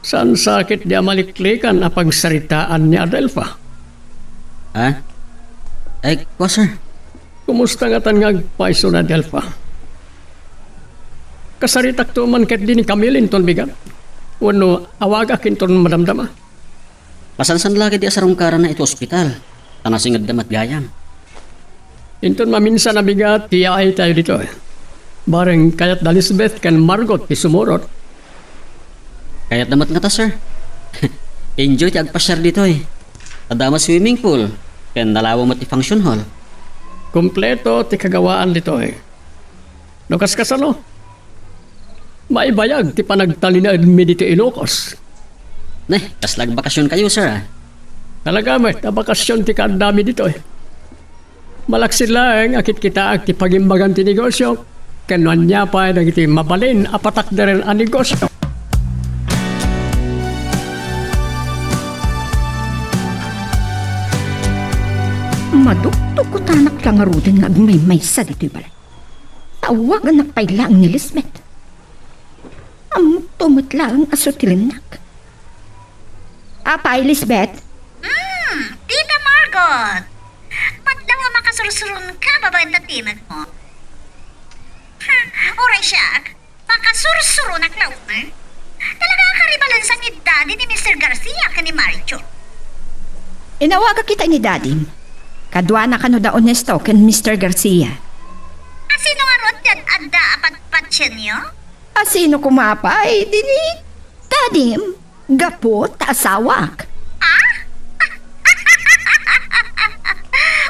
Saan sakit di amaliklikan a pagsaritaan ni Adelfa? Ha? Ay, kua, sir. Kumusta ngatan nga agpayso ni Adelfa? Kasaritakto man ketdi ni Camille inton bigat. Wenno awagak inton madamdama. Masansan la ketdi a sarungkaranna iti ospital, ta nasingedda met gayam. Inton maminsan a bigat ti yaaytayo ditoy. Bareng kayat da Lisbeth ken Margot ti sumurot. Kayatda met ngata, sir. Enjoy ti agpasiar ditoy. Adda met swimming pool, ken nalawa met ti function hall. Kompleto ti kagawaan ditoy. No kaskasano, maibayag ti panagtalinaedmi ditoy Ilocos. Ne, kasla agbakasyon kayo, sir, ah? Talaga met a bakasyon ti kaaddami ditoy. Malaksid laeng a kitkitaak ti pagimbagan ti negosyo, ken no ania pay dagiti mabalin a patakderen a negosyo. Madukdukutanak la ngaruden nga agmaymaysa ditoy balay. Awaganak pay laeng ni Lisbeth. Ammokto met laeng a sutilennak. Apay, Lisbeth? Hmm, Tita Margot! Madlaw a makasursuronka babaen ta timekmo. Ha, uray siak, makasursuronak la unay. Talaga a karibalansan ni Daddy ni Mister Garcia ken ni Marichur. Inawagak ita ni Daddy. Kaduana kano da Honesto ken Mister Garcia. A sino ngarud ti ad-adda a patpatienyo? A sino koma pay, dini? Adim, gapu ta asawak. Ah?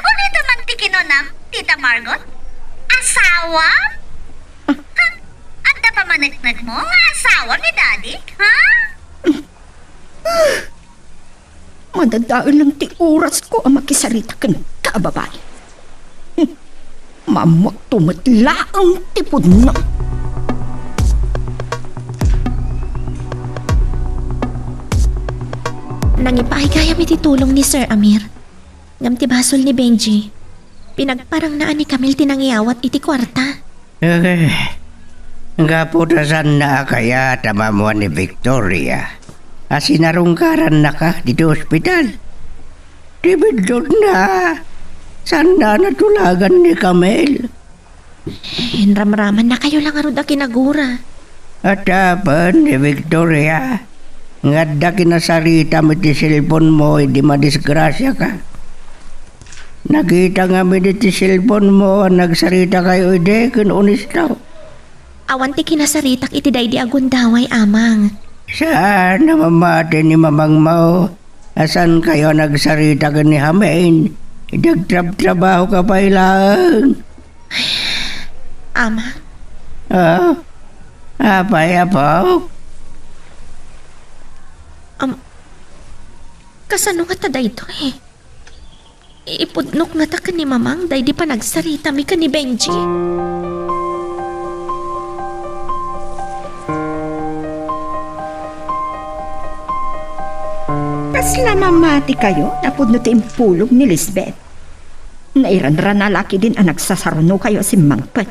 Unita man ti kinunam, Tita Margot? Asawam? Ha? Adda pamaneknekmo nga asawam ni Daddy? Ha? Madadael lang ti orasko a makisarita kenka a babai. Hmm. Maammoakto met laeng ti pudno. Nangipaay gayam iti tulong ni Sir Amir. Ngem ti basol ni Benji, pinagparangna a ni Camille ti nangyawat iti kuarta. Eh, gapu ta saanna a kayat a maammuan ni Victoria a sinarungkarannaka ditoy ospital. Ti biddutna, saanna a natulagan ni Camille. Inramramannakayo la ngarud a kinagura. Adda apen ni Victoria nga adda kinasaritam iti cellphone-mo idi madisgrasiaka. Nakita ngamin iti cellphone-mo a nagsaritakayo idi ken Honesto. Awan ti kinasaritak iti daydi a gundaway, Amang. Saan a mamati ni mamangmo a saankayo a nagsarita ken ni Hamin idi agtrabtrabahoka pay laeng? Ama? Ah? Apay, apo? Am, kasano ngata daytoy? Ipudnok ngata ken ni Mamang daydi panagsaritami ken ni Benji? Kasla mamatikayo napudno ti impulong ni Lisbeth. Nairanrana la ketdin a nagsasarunokayo a simmangpet.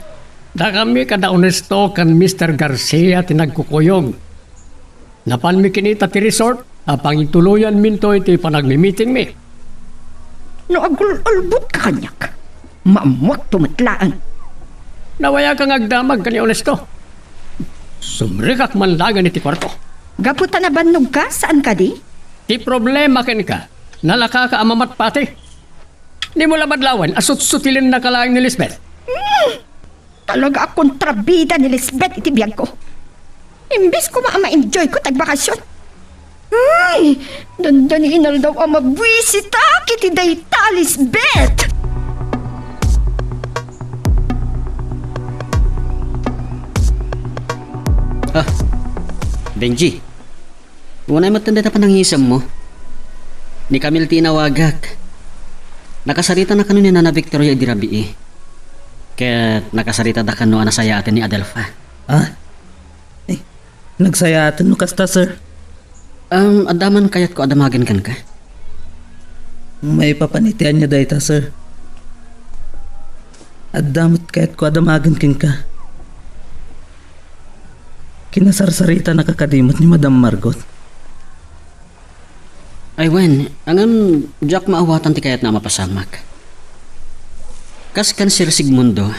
Dakami kada Honesto ken Mister Garcia ti nagkukuyog. Napanmi kinita ti resort a pangituloyanminto iti panagmimitingmi. No agul-ulbotka kaniak, maammuakto met laeng. Nawayatka nga agdamag ken ni Honesto. Sumrekak man laengen iti kuarto. Gapu ta nabannogka, saan kadi? Ti problema kenka, nalakaka a mamatpati. Dimo la madlawen a sutsutilennaka laeng ni Lisbeth. Hmm! Talaga a kontrabida ni Lisbeth iti biagko. Imbes koma a ma-enjoyko ti agbakasyon. Ay, dandani inaldaw a mabuisitak iti dayta a Lisbeth! Ah, Benji. Unay met dayta panangisemmo. Ni Camille ti inawagak. Nakasaritana kano ni Nana Victoria idi rabii. Ket nakasaritada kano a nasayaaten ni Adelfa. Ah? Eh, nagsayaaten no kasta, sir? Um, adda man kayatko a damagen kenka. Maipapan iti ania dayta, sir? Adda met kayatko a damagen kenka. Kinasarsaritanaka kadi met ni Madam Margot? Ay wen, ngem diak maawatan ti kayatna a mapasamak. Kas ken Sir Sigmundo,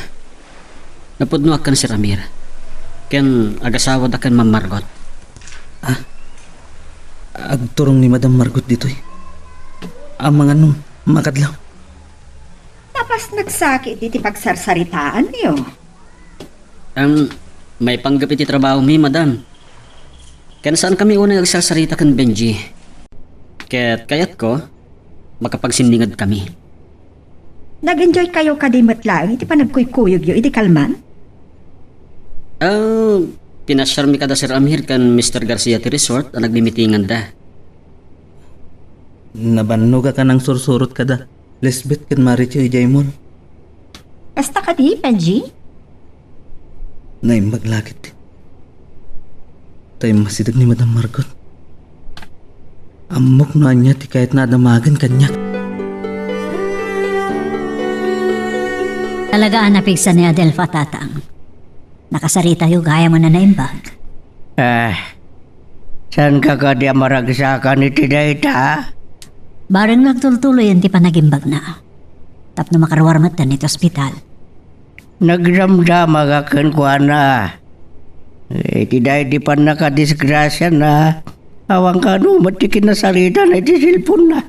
napudnoak ken Sir Amir, ken agasawada ken Ma'am Margot. Ah, agturong ni Madam Margot ditoy. Amangan no makadlaw. Napasneksa ketdi ti pagsarsaritaanyo. Em, maipanggep iti trabahomi, madam. Ken saankami unay agsarsarita ken Benji. Ket kayatko, makapagsindingedkami. Nag-enjoykayo kadi met laeng iti panagkuykuyogyo idi kalman? Ah, pinasiarmi kada Sir Amir ken Mister Garcia ti resort a nagmimitinganda. Nabannogak a nangsursurot kada Lisbeth ken Marichu idiay mall. Kasta kadi, Benji? Naimbag la ketdi. Ta immasideg ni Madam Margot. Ammok no ania ti kayatna a damagen kaniak. Talaga a napigsa ni Adelfa, Tatang. Nakasaritayo gayam a naimbag. Ah, saanka kadi a maragsakan iti dayta? Bareng nagtultuloyen ti panagimbagna. Tapno makaruar metten iti ospital. Nagdamdamagak kenkuana. Iti daydi pannakadisgrasiana, awan kano met ti kinasaritana iti cellphone-na.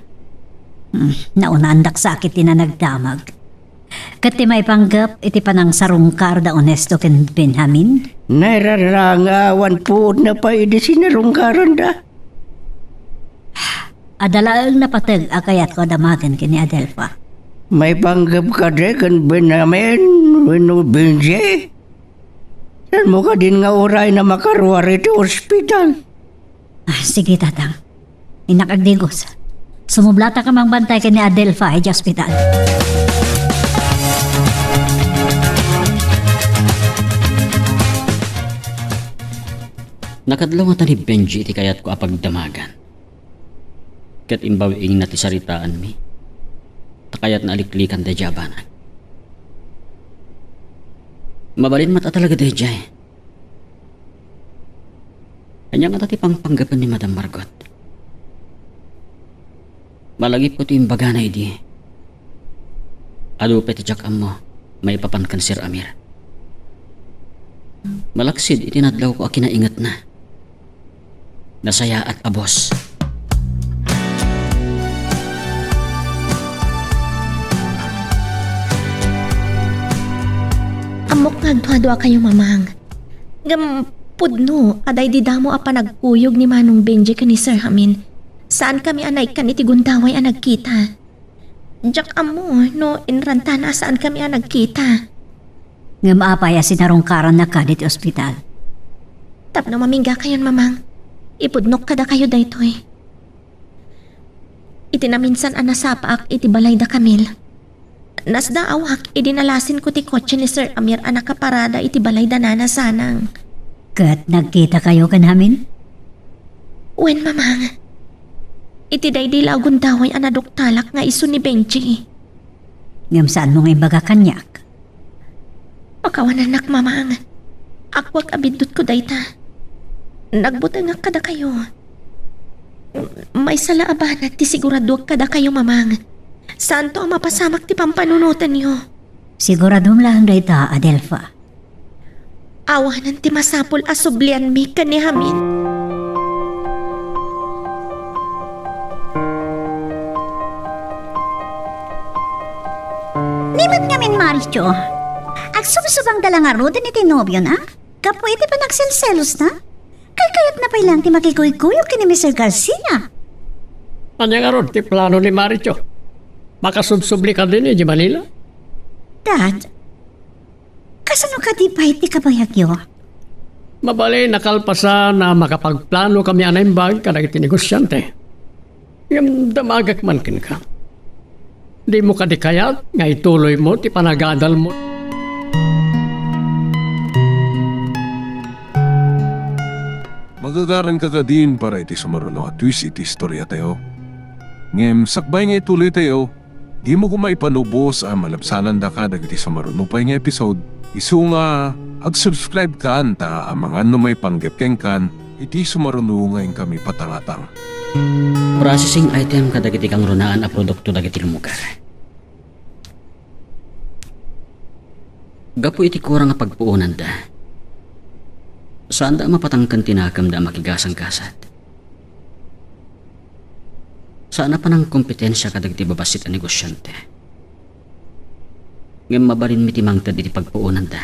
Hmm, naunaandak sa ket ti nanagdamag. Ket ti maipanggep iti panangsarungkar da Onesto ken Benjamin? Nairaranga, awan puodna pay idi sinarungkaranda. Adda laeng napateg a kayatko a damagen ken ni Adelfa. Maipanggep kadi ken Benjamin wenno Benji? Saanmo kadin nga urayna makaruar iti ospital? Ah, sige, Tatang. Innak agdigos. Sumublata ka mangbantay ken ni Adelfa idiay ospital. Nakadlaw ngata ni Benji iti kayatko a pagdamagan. Ket imbawiingna ti saritaanmi, ta kayatna a liklikan daydiay a banag. Mabalin met a talaga daydiay. Ania ngata ti pangpanggapen ni Madam Margot? Malagipko ti imbagana idi, adu pay ti diak ammo maipapan ken Sir Amir. Malaksid iti nadlawko a kinaingetna, nasayaat a boss. Ammok nga agduaduakayo, Mamang. Ngem pudno a daydi damo a panagkuyog ni Manong Benji ken ni Sir Hamin. Saankami a naikkan iti gundaway a nagkita. Diak ammo no inrantana a saankami a nagkita. Ngem apay a sinarungkaranna kadi ti ospital? Tapno maminggakayon, Mamang, ipudnok kadakayo daytoy. Iti naminsan a nasapaak iti balay da Camille, nasdaawak idi nalasinko ti kotse ni Sir Amir a nakaparada iti balay da Nana Sanang. Ket nagkitakayo ken Hamin? Wen, Mamang. Iti daydi la a gundaway a naduktalak nga isu ni Benji. Ngem saanmo nga imbaga kaniak? Pakawanannak, Mamang. Appuak a biddutko dayta. Nagbutengak kadakayo. Maysa la a banag ti siguraduak kadakayo, Mamang. Saanto a mapasamak ti pampanunotenyo. Siguradom laeng dayta, Adelfa. Awanen ti masapul a sublianmi ken ni Hamin. Ni met ngamin, Maricho, agsubsubangda la ngaruden iti nobiona gapu iti panagselselosna? Kayatna pay laeng ti makikuykuyo ken ni Mister Garcia. Ania ngarud ti plano ni Maricho? Makasubsubli kadin idiay Manila? Dad, kasano kadi pay ti kabayagyo? Mabalin a kalpasan a makapagplanokami a naimbag kadagiti negosiante. Ngem damagek man kenka. Dimo kadi kayat nga ituloymo ti panagadalmo? Magagaranka kadin para iti sumaruno a twist iti istoriatayo. Ngem sakbay nga ituloytayo, dimo koma ipanubos a malabsanandaka dagiti sumaruno pay nga episode, isu nga agsubscribe kan ta amangan no maipanggep kenkan iti sumaruno nga inkami patangatang. Processing item kadagiti kangrunaan a produkto dagiti lumugar. Gapu iti kurang a pagpuonanda, saanda a mapatangken ti nakemda a makigasanggasat. Saan a panangkompetensia kadagiti babassit a negosiante. Ngem mabalinmi ti mangted iti pagpuonanda.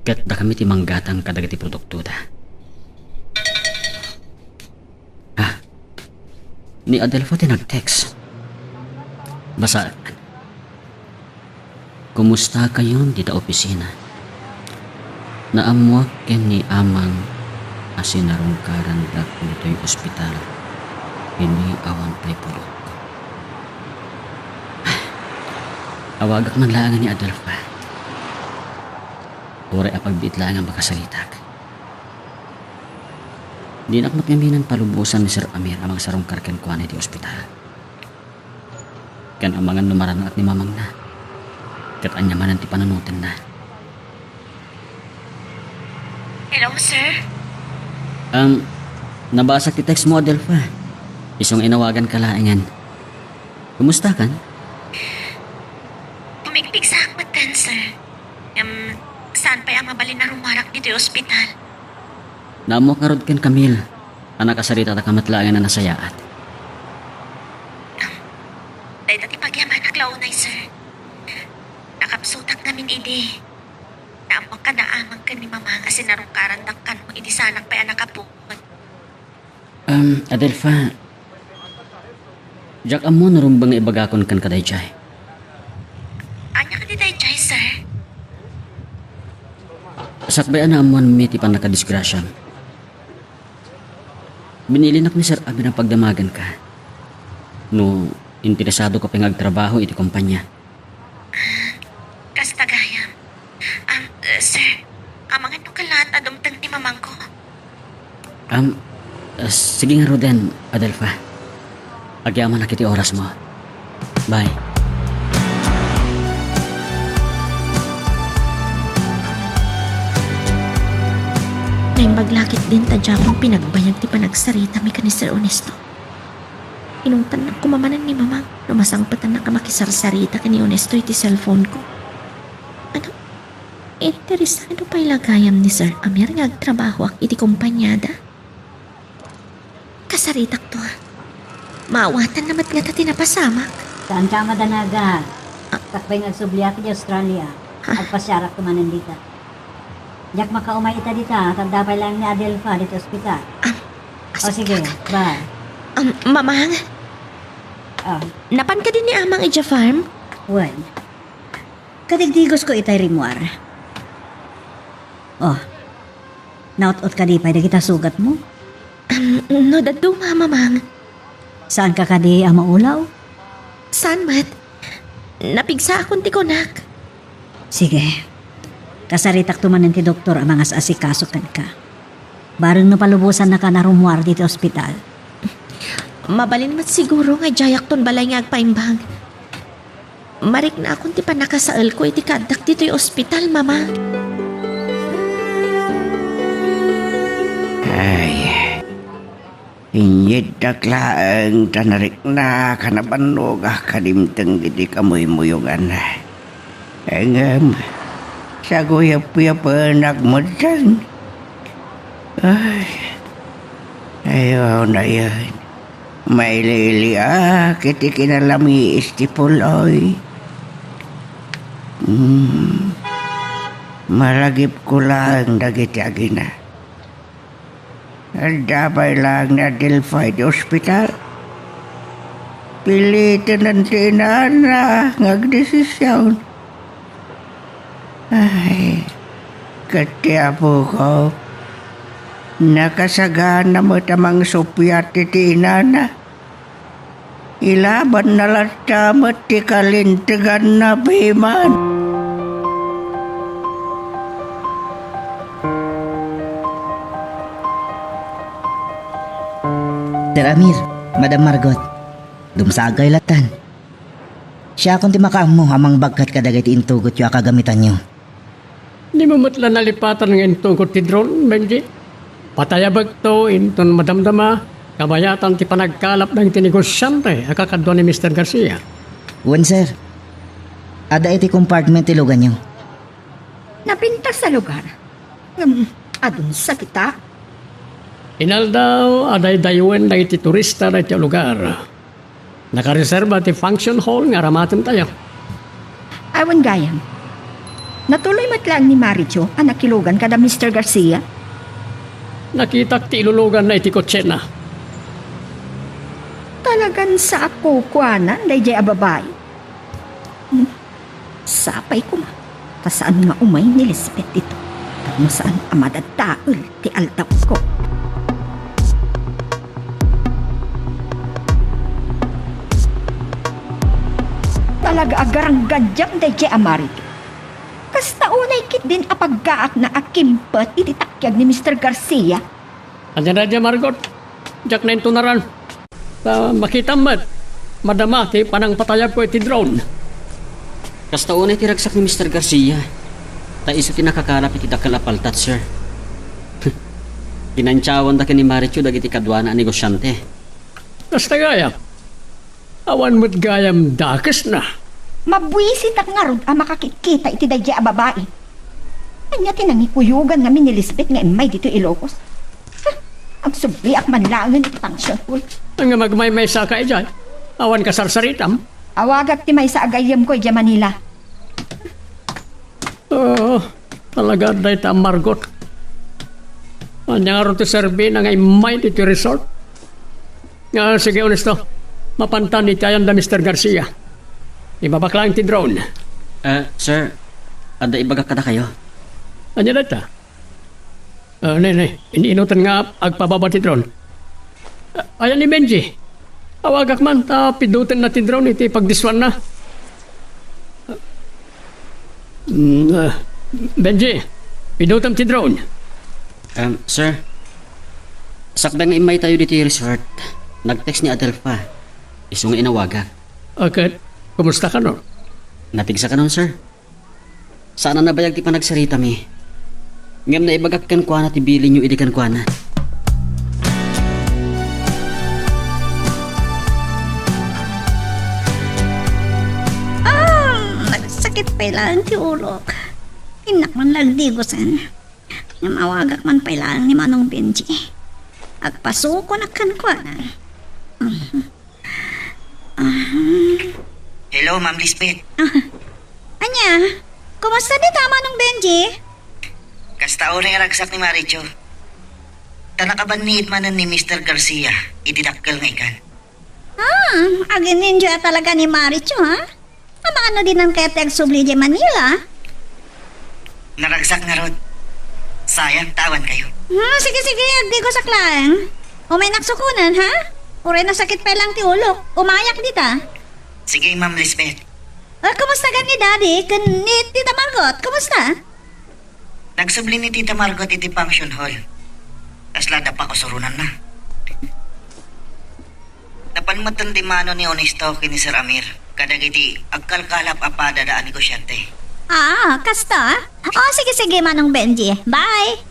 Ket dakami ti manggatang kadagiti produktoda. Ah, ni Adelfo ti nag-text. Basaek man. Kumustakayon dita opisina? Naammoak ken ni Amang a sinarungkarandak ditoy ospital, idi awan pay pudno. Awagak man laeng ni Adelfa. Uray apagbiit laeng a makasaritak. Dinak met ngamin palubosan ni Sir Amir a mangsarungkar kenkuana iti ospital. Ken amangan no maranaat ni mamangna, ket ania manen ti panunotenna. Hello, sir? Um, nabasak ti text mo, Adelfa. Isu nga inawaganka laengen. Kumustakan? Pumigpigsaak metten, sir. Ngem, saan pay a mabalin a rumarak ditoy ospital. Naammoak ngarud ken Camille a nakasaritataka met laengen a nasayaat. Dayta ti pagyamanak la unay, sir. Kapsutak ngamin idi. Naammoak kada amang ken ni Mamang a sinarungkarandak kano idi saanak pay a nakapugod. Um, Adelfa, diak ammo no rumbeng nga ibagakon kenka daydiay. Ania kadi daydiay, sir? Sakbay a naammoanmi ti pannakadisgrasiam, binilinak ni Sir Amir a pagdamagenka no interesadoka pay nga agtrabaho iti kompania. Kasta gayam. Ah, sir, amangan no kalaat a dumteng ti mamangko. Um, uh, sige ngaruden, Adelfa. Agyamanak iti orasmo. Bye. Naimbag la ketdin ta diakon pinagbayag ti panagsaritami ken ni Sir Ernesto. Inungtannak koma manen ni Mamang no masangpetannak a makisarsarita ken ni Ernesto iti cellphone-ko. Ano? Interesado pay la gayam ni Sir Amir nga agtrabahoak iti kompaniada? Kasaritakto. Maawatanna met ngata ti napasamak. Saanka a madanagan. Ah. Sakbay nga agsubliak iti Australia, ah, agpasiarakto manen dita. Diak makaumay ita dita, ta adda pay laeng ni Adelfa ditoy ospital. Ah, o, sige, bye. Um, Mamang? Ah. Napan kadi ni Amang idiay farm? Wen. Kadigdigos ko itay rimmuar. Oh, naut-ot kadi pay dagita sugatmo? Um, no dadduma, Mamang. Saanka kadi a maulaw? Saan met? Napigsaakon ti kunak. Sige. Kasaritakto manen ti doktor a mangas-asikaso kenka. Bareng no palubosannaka a rummuar ditoy ospital. Mabalin met siguro nga diayakton balay nga agpaimbag. Mariknaakon ti pannakasaelko iti kaaddak ditoy ospital, Mama. Ay, inyiddak laeng ta nariknaak a nabannogak a dimteng iti kamuymuyogan. Ngem, saguyapyapenak metten. Ay, ayaw na yan. Mailiiliak iti kinalamiis ti puloy. Hmm. Malagipko laeng dagiti agina. Adda pay laeng ni Adelfa iti ospital. Pilitenen ti inana nga agdesision. Ay, ket ti apoko, nakasagana met a mangsuppiat iti inana. Ilabanna latta met ti kalinteganna piman. Sir Amir, Madam Margot, dumsagay lattan. Siakon ti makaammo a mangbagkat kadagiti intugotyo a kagamitanyo. Dimo met la nalipatan nga intugot ti drone, Benji. Patayabekto inton madamdama, kabayatan ti panagkalap dagiti negosiante a kakadua ni Mister Garcia. Wen, sir. Adda iti compartment ti luganyo. Napintas a lugar. Ngem, adun sa kita. Inaldaw a daydaywen dagiti turista daytoy a lugar. Nakareserba ti function hall nga aramatentayo. Awan gayam. Natuloy met laeng ni Marichu a nakilugan kada Mister Garcia? Nakitak ti iluluganna iti kotsena. Talagan sa a kukuanan daydiay a babai. Hmm. Sapay koma, ta saan nga umay ni Lisbeth dito, tapno saan a madadael ti aldawko. Talaga a garanggadiam daydiay a Marichu. Kasta unay ketdin a paggaakna a kimpet iti takiag ni Mister Garcia. Ania daydiay, Margot? Diak naintunaran. Ta makitam met, madama ti panangpatayabko iti drone. Kasta unay ti ragsak ni Mister Garcia. Ta isu ti nakakalap iti dakkel a paltat, sir. Ginantiawanda ken ni Marichu dagiti kaduana a negosiante. Kasta gayam. Awan met gayam dakesna. Mabuisitak ngarud a makakitkita iti daydiay a babai. Ania ti nangikuyogan ngamin ni Lisbeth nga immay ditoy Ilocos? Huh, agsubliak man laengen iti function hall. Ngem agmaymaysaka idiay. Awan kasarsaritam. Awagak ti maysa a gayyemko idiay Manila. Oo, talaga dayta a Margot. Ania ngarud ti serbina nga immay ditoy resort? Ah, sige, Honesto. Mapantan iti ayan da Mister Garcia. Ibabak laeng ti drone. Ah, sir, adda ibagak kadakayo. Ania dayta? Ah, ne, ne, iniinutan nga agpababa ti drone. Ah, ayan ni Benji. Awagak man, ta pidutenna ti drone iti pagdiswanna. Mm, ah, Benji, pidutem ti drone. Um, sir, sakbay nga immaytayo ditoy resort, nag-text ni Adelfa. Isu nga inawagak. Ah, ket, kumusta kanon? Napigsa kanon, sir. Saan a nabayag ti panagsaritami. Ngem naibagak kenkuana ti bilinyo idi kenkuana. Ah, nagsakit pay laeng ti ulok. Innak man la agdigosen. Ngem awagak man pay laeng ni Manong Benji. Agpasukonak kenkuana. Ah. Hello, Ma'am Lisbeth. Ah. Ania? Kumusta dita, Manong Benji? Kasta uray nga ragsak ni Maricho. Ta nakabanniit manen ni Mister Garcia iti dakkel nga ikan. Ah, agin-enjoy talaga ni Maricho, ha? Amangan no dinan kayat ti agsubli idiay Manila? Naragsak ngarud. Sayang, ta awan kayo. Hmm, sige, sige, agdigosak laeng. Umaynak sukonen, ha? Uray nasakit pay laeng ti ulok. Umayak dita. Sige, Ma'am Lisbeth. Ah, kumusta gani, Daddy? Ken ni Tita Margot, kumusta? Nagsubli ni Tita Margot iti function hall. Kasla adda pakusurunanna. Napan met ti mano ni Honesto ken ni Sir Amir kadagiti agkalkalap a padada a negosiante. Ah, kasta? Oh, sige, sige, Manong Benji. Bye!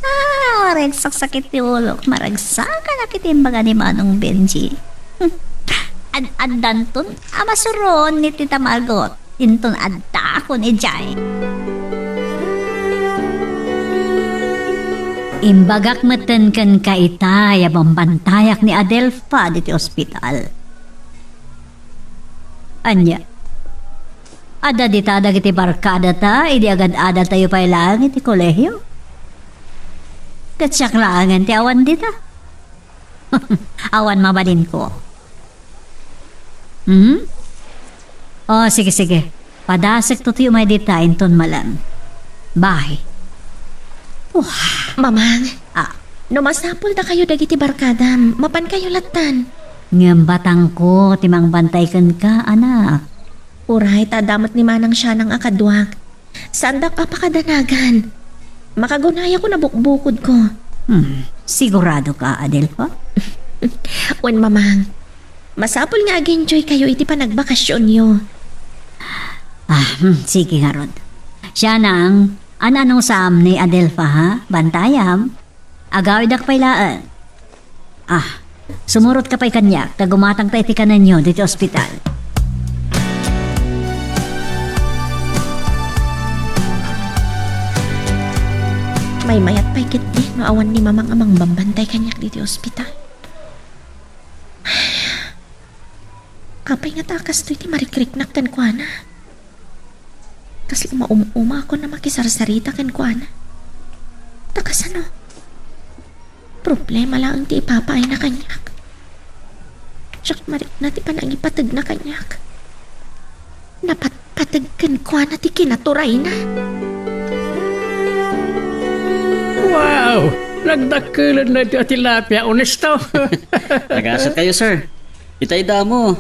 Ah, uray agsaksakit ti ulok. Maragsakan a ket imbaga ni Manong Benji. Ad-addanton a masuron ni Tita Margot. Inton addakon idiay. Imbagak metten kenka itay a bambantayak ni Adelfa diti ospital. Ania? Adda dita dagiti barkadata idi agad-adatayo pay laeng iti kolehio? Ket siak laengen ti awan dita. Awan mabalinko. Hmm? Oh, sige, sige. Padasekto ti umay dita inton malem. Bye. Wah. Mamang, ah, no masapul dakayo dagiti barkadam, mapankayo lattan. Ngem batangko ti mangbantay kenka, anak. Uray, ta adda met ni Manang Sianang a kaduak. Saandak a pakadanagan. Makagunayakon a bukbukodko. Hmm, sigurado ka, Adelfa? Wen, Mamang. Masapul nga ag-enjoy kayo iti panagbakasionyo. Ah, hmm, sige ngarud. Sianang, an-anong saam ni Adelfa, ha? Bantayam. Agawidak pay laeng. Ah, sumurotka pay kaniak, ta gumatangta iti kanenyo diti ospital. Maymayat pay ketdi no awan ni Mamang a mangbambantay kaniak diti ospital. Apay ngata a kastoy ti marikriknak kenkuana? Kasla maum-umakon a makisarsarita kenkuana. Ta kasano? Problema laeng ti ipapaayna kaniak. Diak marikna ti panagipategna kaniak. Napatpateg kenkuana ti kinaturayna. Wow! Nagdakkelenna iti tilapia, Honesto. Nagaset kayo, sir. Itay damo.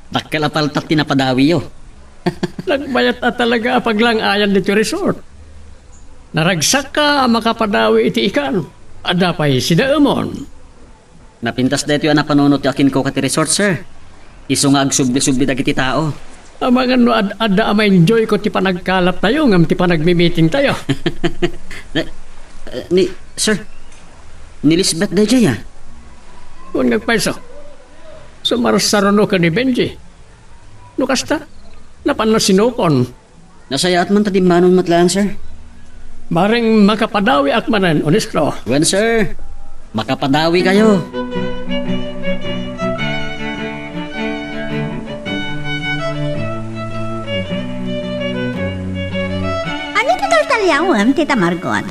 Dakkel a paltak ti napadawiyo. Nagbayat a talaga a paglang-ayan ditoy resort. Naragsakka a makapadawi iti ikan. Adda pay sidaemon. Napintas daytoy a napanunot ti akinkuka ti resort, sir. Isu nga agsubli-subli dagiti tao. Amangan no ad-adda a ma-enjoyko ti panagkalaptayo ngem ti panagmimeetingtayo. Ne-, eh, ni, sir, ni Lisbeth daydiay, ah. Wen nga agpayso. Sumarsaruno ken ni Benji. No kasta, napanna sinukon. Nasayaat man ta dimmanon met laeng, sir. Bareng makapadawiak manen, Honesto. Wen, sir. Makapadawi kayo. Daliawem, Tita Margot.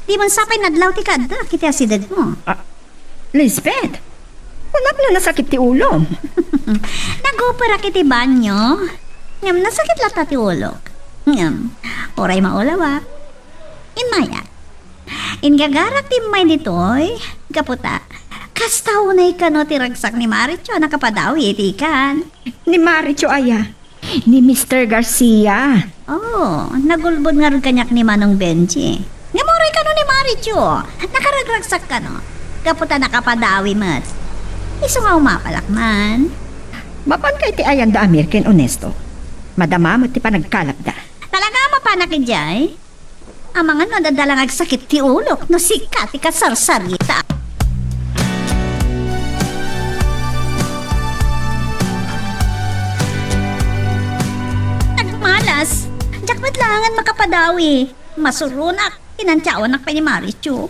Dimon sapay nadlaw ti kaaddak iti asidegmo. Ah, Lisbeth, kunak la nasakit ti ulom. Naguperak iti banyo. Ngem nasakit latta ti ulok. Ngem, uray maulawak. Immayak. Ingagarak ti immay ditoy, gapu ta kasta unay kano ti ragsak ni Maricho a nakapadawi iti ikan. Ni Maricho aya? Ni Mister Garcia. Oh, nagulbod ngarud kaniak ni Manong Benji. Ngem uray kano ni Maricho, nakaragragsak kano. Gapu ta nakapadawi met. Isu nga umapalak man. Mapanka iti ayan da Amir ken Onesto. Madama met ti panagkalapda. Talaga a mapanak idiay? Amangan no adda la nga agsakit ti ulok no sika ti kasarsarita. Nagmalas. Diak met laengen makapadawi. Masuronak. Inantiawanak pay ni Maricho.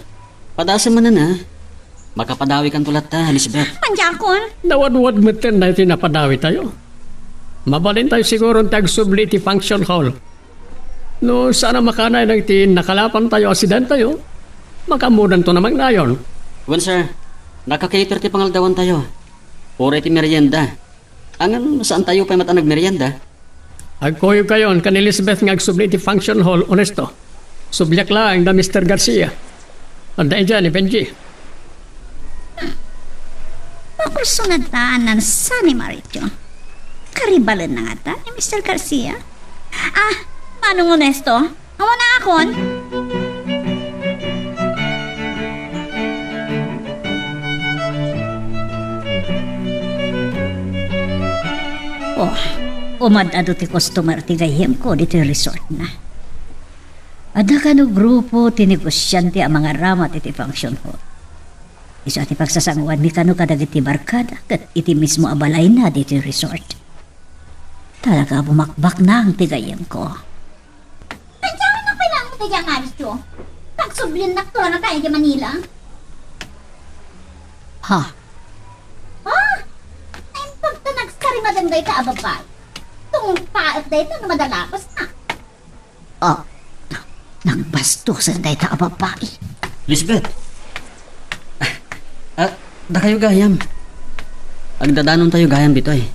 Padasem manen, a. Makapadawikanto latta, Lisbeth. Mandiakon. Nawadwad metten daytoy napadawitayo. Mabalintayo siguron ti agsubli iti function hall. No saan a makanay dagiti nakalapantayo a sidantayo, makaammodanto na mangnayon. Wen, sir. Naka-cater ti pangaldawantayo. Uray ti merienda. Ngem saantayo pay met a nagmerienda. Agkuyogkayon ken ni Lisbeth nga agsubli iti function hall, Onesto. Subliak laeng da Mister Garcia. Adda idiay ni Benji. Makursunatan sa ni Maricho. Karibalen na ngata ni Mister Garcia. Ah, Manong Onesto, awan a akon. Oh, umad-adu ti customer ti gayyemko ditoy resort na. Adda kano grupo ti negosiante a mangaramat iti function hall. Isu a ti pagsasanguanmi kano kadagiti barkada ket iti mismo a balayna ditoy resort. Talaga a bumakbaknang ti gayyemko. Kadiaw na kailangan mo kaya nga, Alicio? Pagsublinak to na tayo di Manila. Ha? Ha? Ay, pagta nagsarimadan day ka, ababay. Tungpaat day ka, namadalapas na. Ah, nagbastusan dayta a babai. Lisbeth! Ah, dakayo gayam. Agdadanontayo gayam ditoy.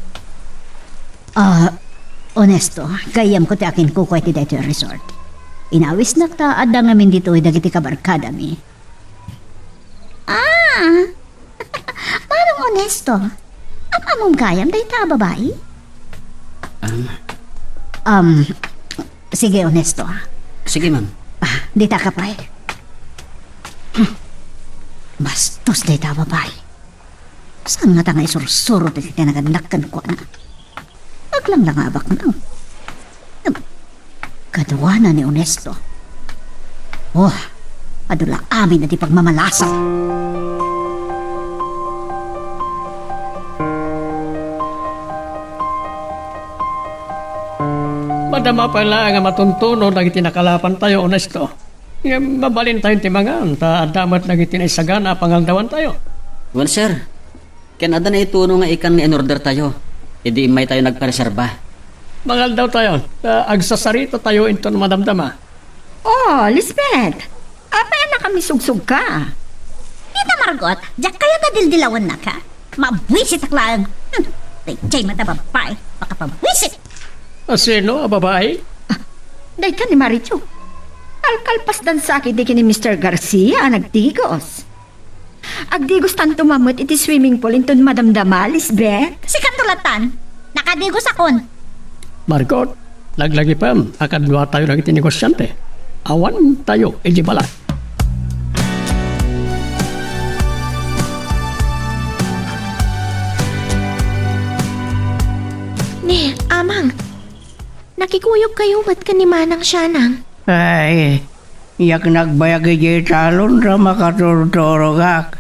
Ah, Onesto, gayyemko ti akinkukua iti daytoy a resort. Inawisnak ta adda ngamin ditoy dagiti kabarkadami. Ah! Manong Onesto, am-amom gayam dayta a babai? Um. Um, sige, Onesto, ah. Sige, ma'am. Ah, dita ka pay. Hmm. Bastos dayta a babai. Saan ngata nga isursuro ti tinagannak kenkuana? Aglang-langabak na. Kaduana ni Onesto. Oh, adu la amin a di pagmamalasan. Madama pay laeng a matuntuno dagiti nakalapantayo, Onesto. Ngem mabalintayo ti mangan, ta adda met dagiti naisagana a pangaldawantayo. Wen, sir. Ken adda naituno nga ikan nga inordertayo idi immaytayo nagpareserba. Mangaldawtayo, ta agsasaritotayo inton madamdama. Oh, Lisbeth! Apay a nakamisugsuka? Tita Margot, diak kayat a dildilawennaka. Mabuisitak laeng. Hmm, daydiay met a babai, makapabwisit. A sino a babai? Ah, dayta ni Maricho. Kalkalpasdan sa ket idi ken ni Mister Garcia a nagdigos. Agdigostanto man met iti swimming pool inton madamdama, Lisbeth. Sikanto latan. Nakadigosakon. Margot, laglagipem a kaduatayo dagiti negosiante. Awantayo iti balay. Ne, Amang, nakikuyogkayo met ken ni Manang Sianang? Ay, diak nagbayag idiay talon ta makaturturogak.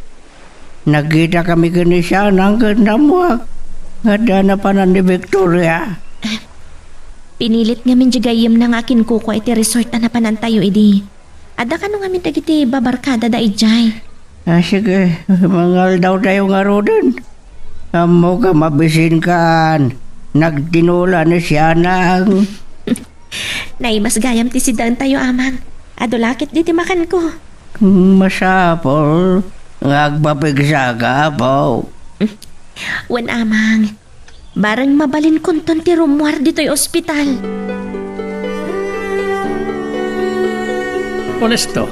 Nagkitakami ken ni Sianang ken nammuak nga adda napanan ni Victoria. Pinilit ngamin di gayyemna nga akinkukua iti resort a napanantayo idi. Adda kano ngamin dagiti babarkada da idiay. Ah, sige, mangaldawtayo ngaruden. Ammok a mabisinkan, nagtinula ni Sianang. Naimas gayam ti siddaentayo, Amang. Adu la ket ditoy makanko. Hmm, masapul nga agpapigsaka, Apo. Wen, Amang. Bareng mabalinkonton ti rummuar ditoy ospital. Honesto,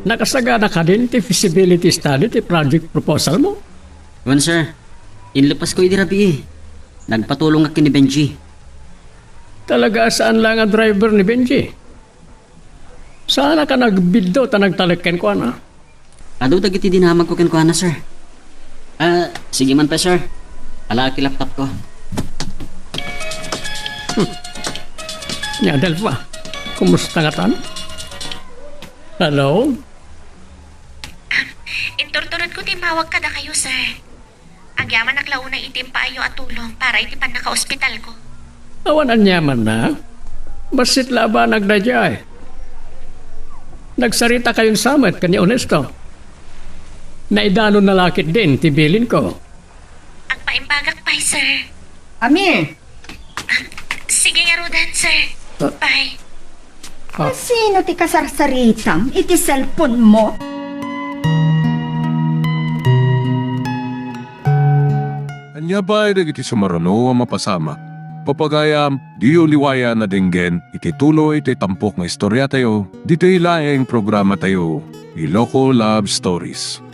nakasagana kadin ti feasibility study ti project proposal mo? Wen, sir. Inlepasko idi rabii. Nagpatulongak ken ni Benji. Talaga a saan la nga driver ni Benji? Saanka nagbiddut a nagtalek kenkuana? Adu dagiti dinamagko kenkuana, sir. Ah, sige man pay, sir. Alaak ti laptopko. Ni Adelfa, kumusta ngatan? Hello? Inturturotko ti immawag kadakayo, sir. Agyamanak la unay iti impaayyo a tulong para iti pannakaospitalko. Awan aniamanna. Bassit la a banag daydiay. Nagsaritakayon sa met ken ni Honesto. Naidanonna la ketdin ti bilinko. Agpaimbagak pay, sir. Amir! Sige ngaruden, sir. Ah. Bye. Ah. Sino ti kasarsaritam iti cellphone mo? Ania pay dagiti sumaruno a mapasamak? Papagayam, diyo liwayan a denggen iti tuloy ti tampok nga istoriatayo ditoy laeng programatayo, Iloko Love Stories.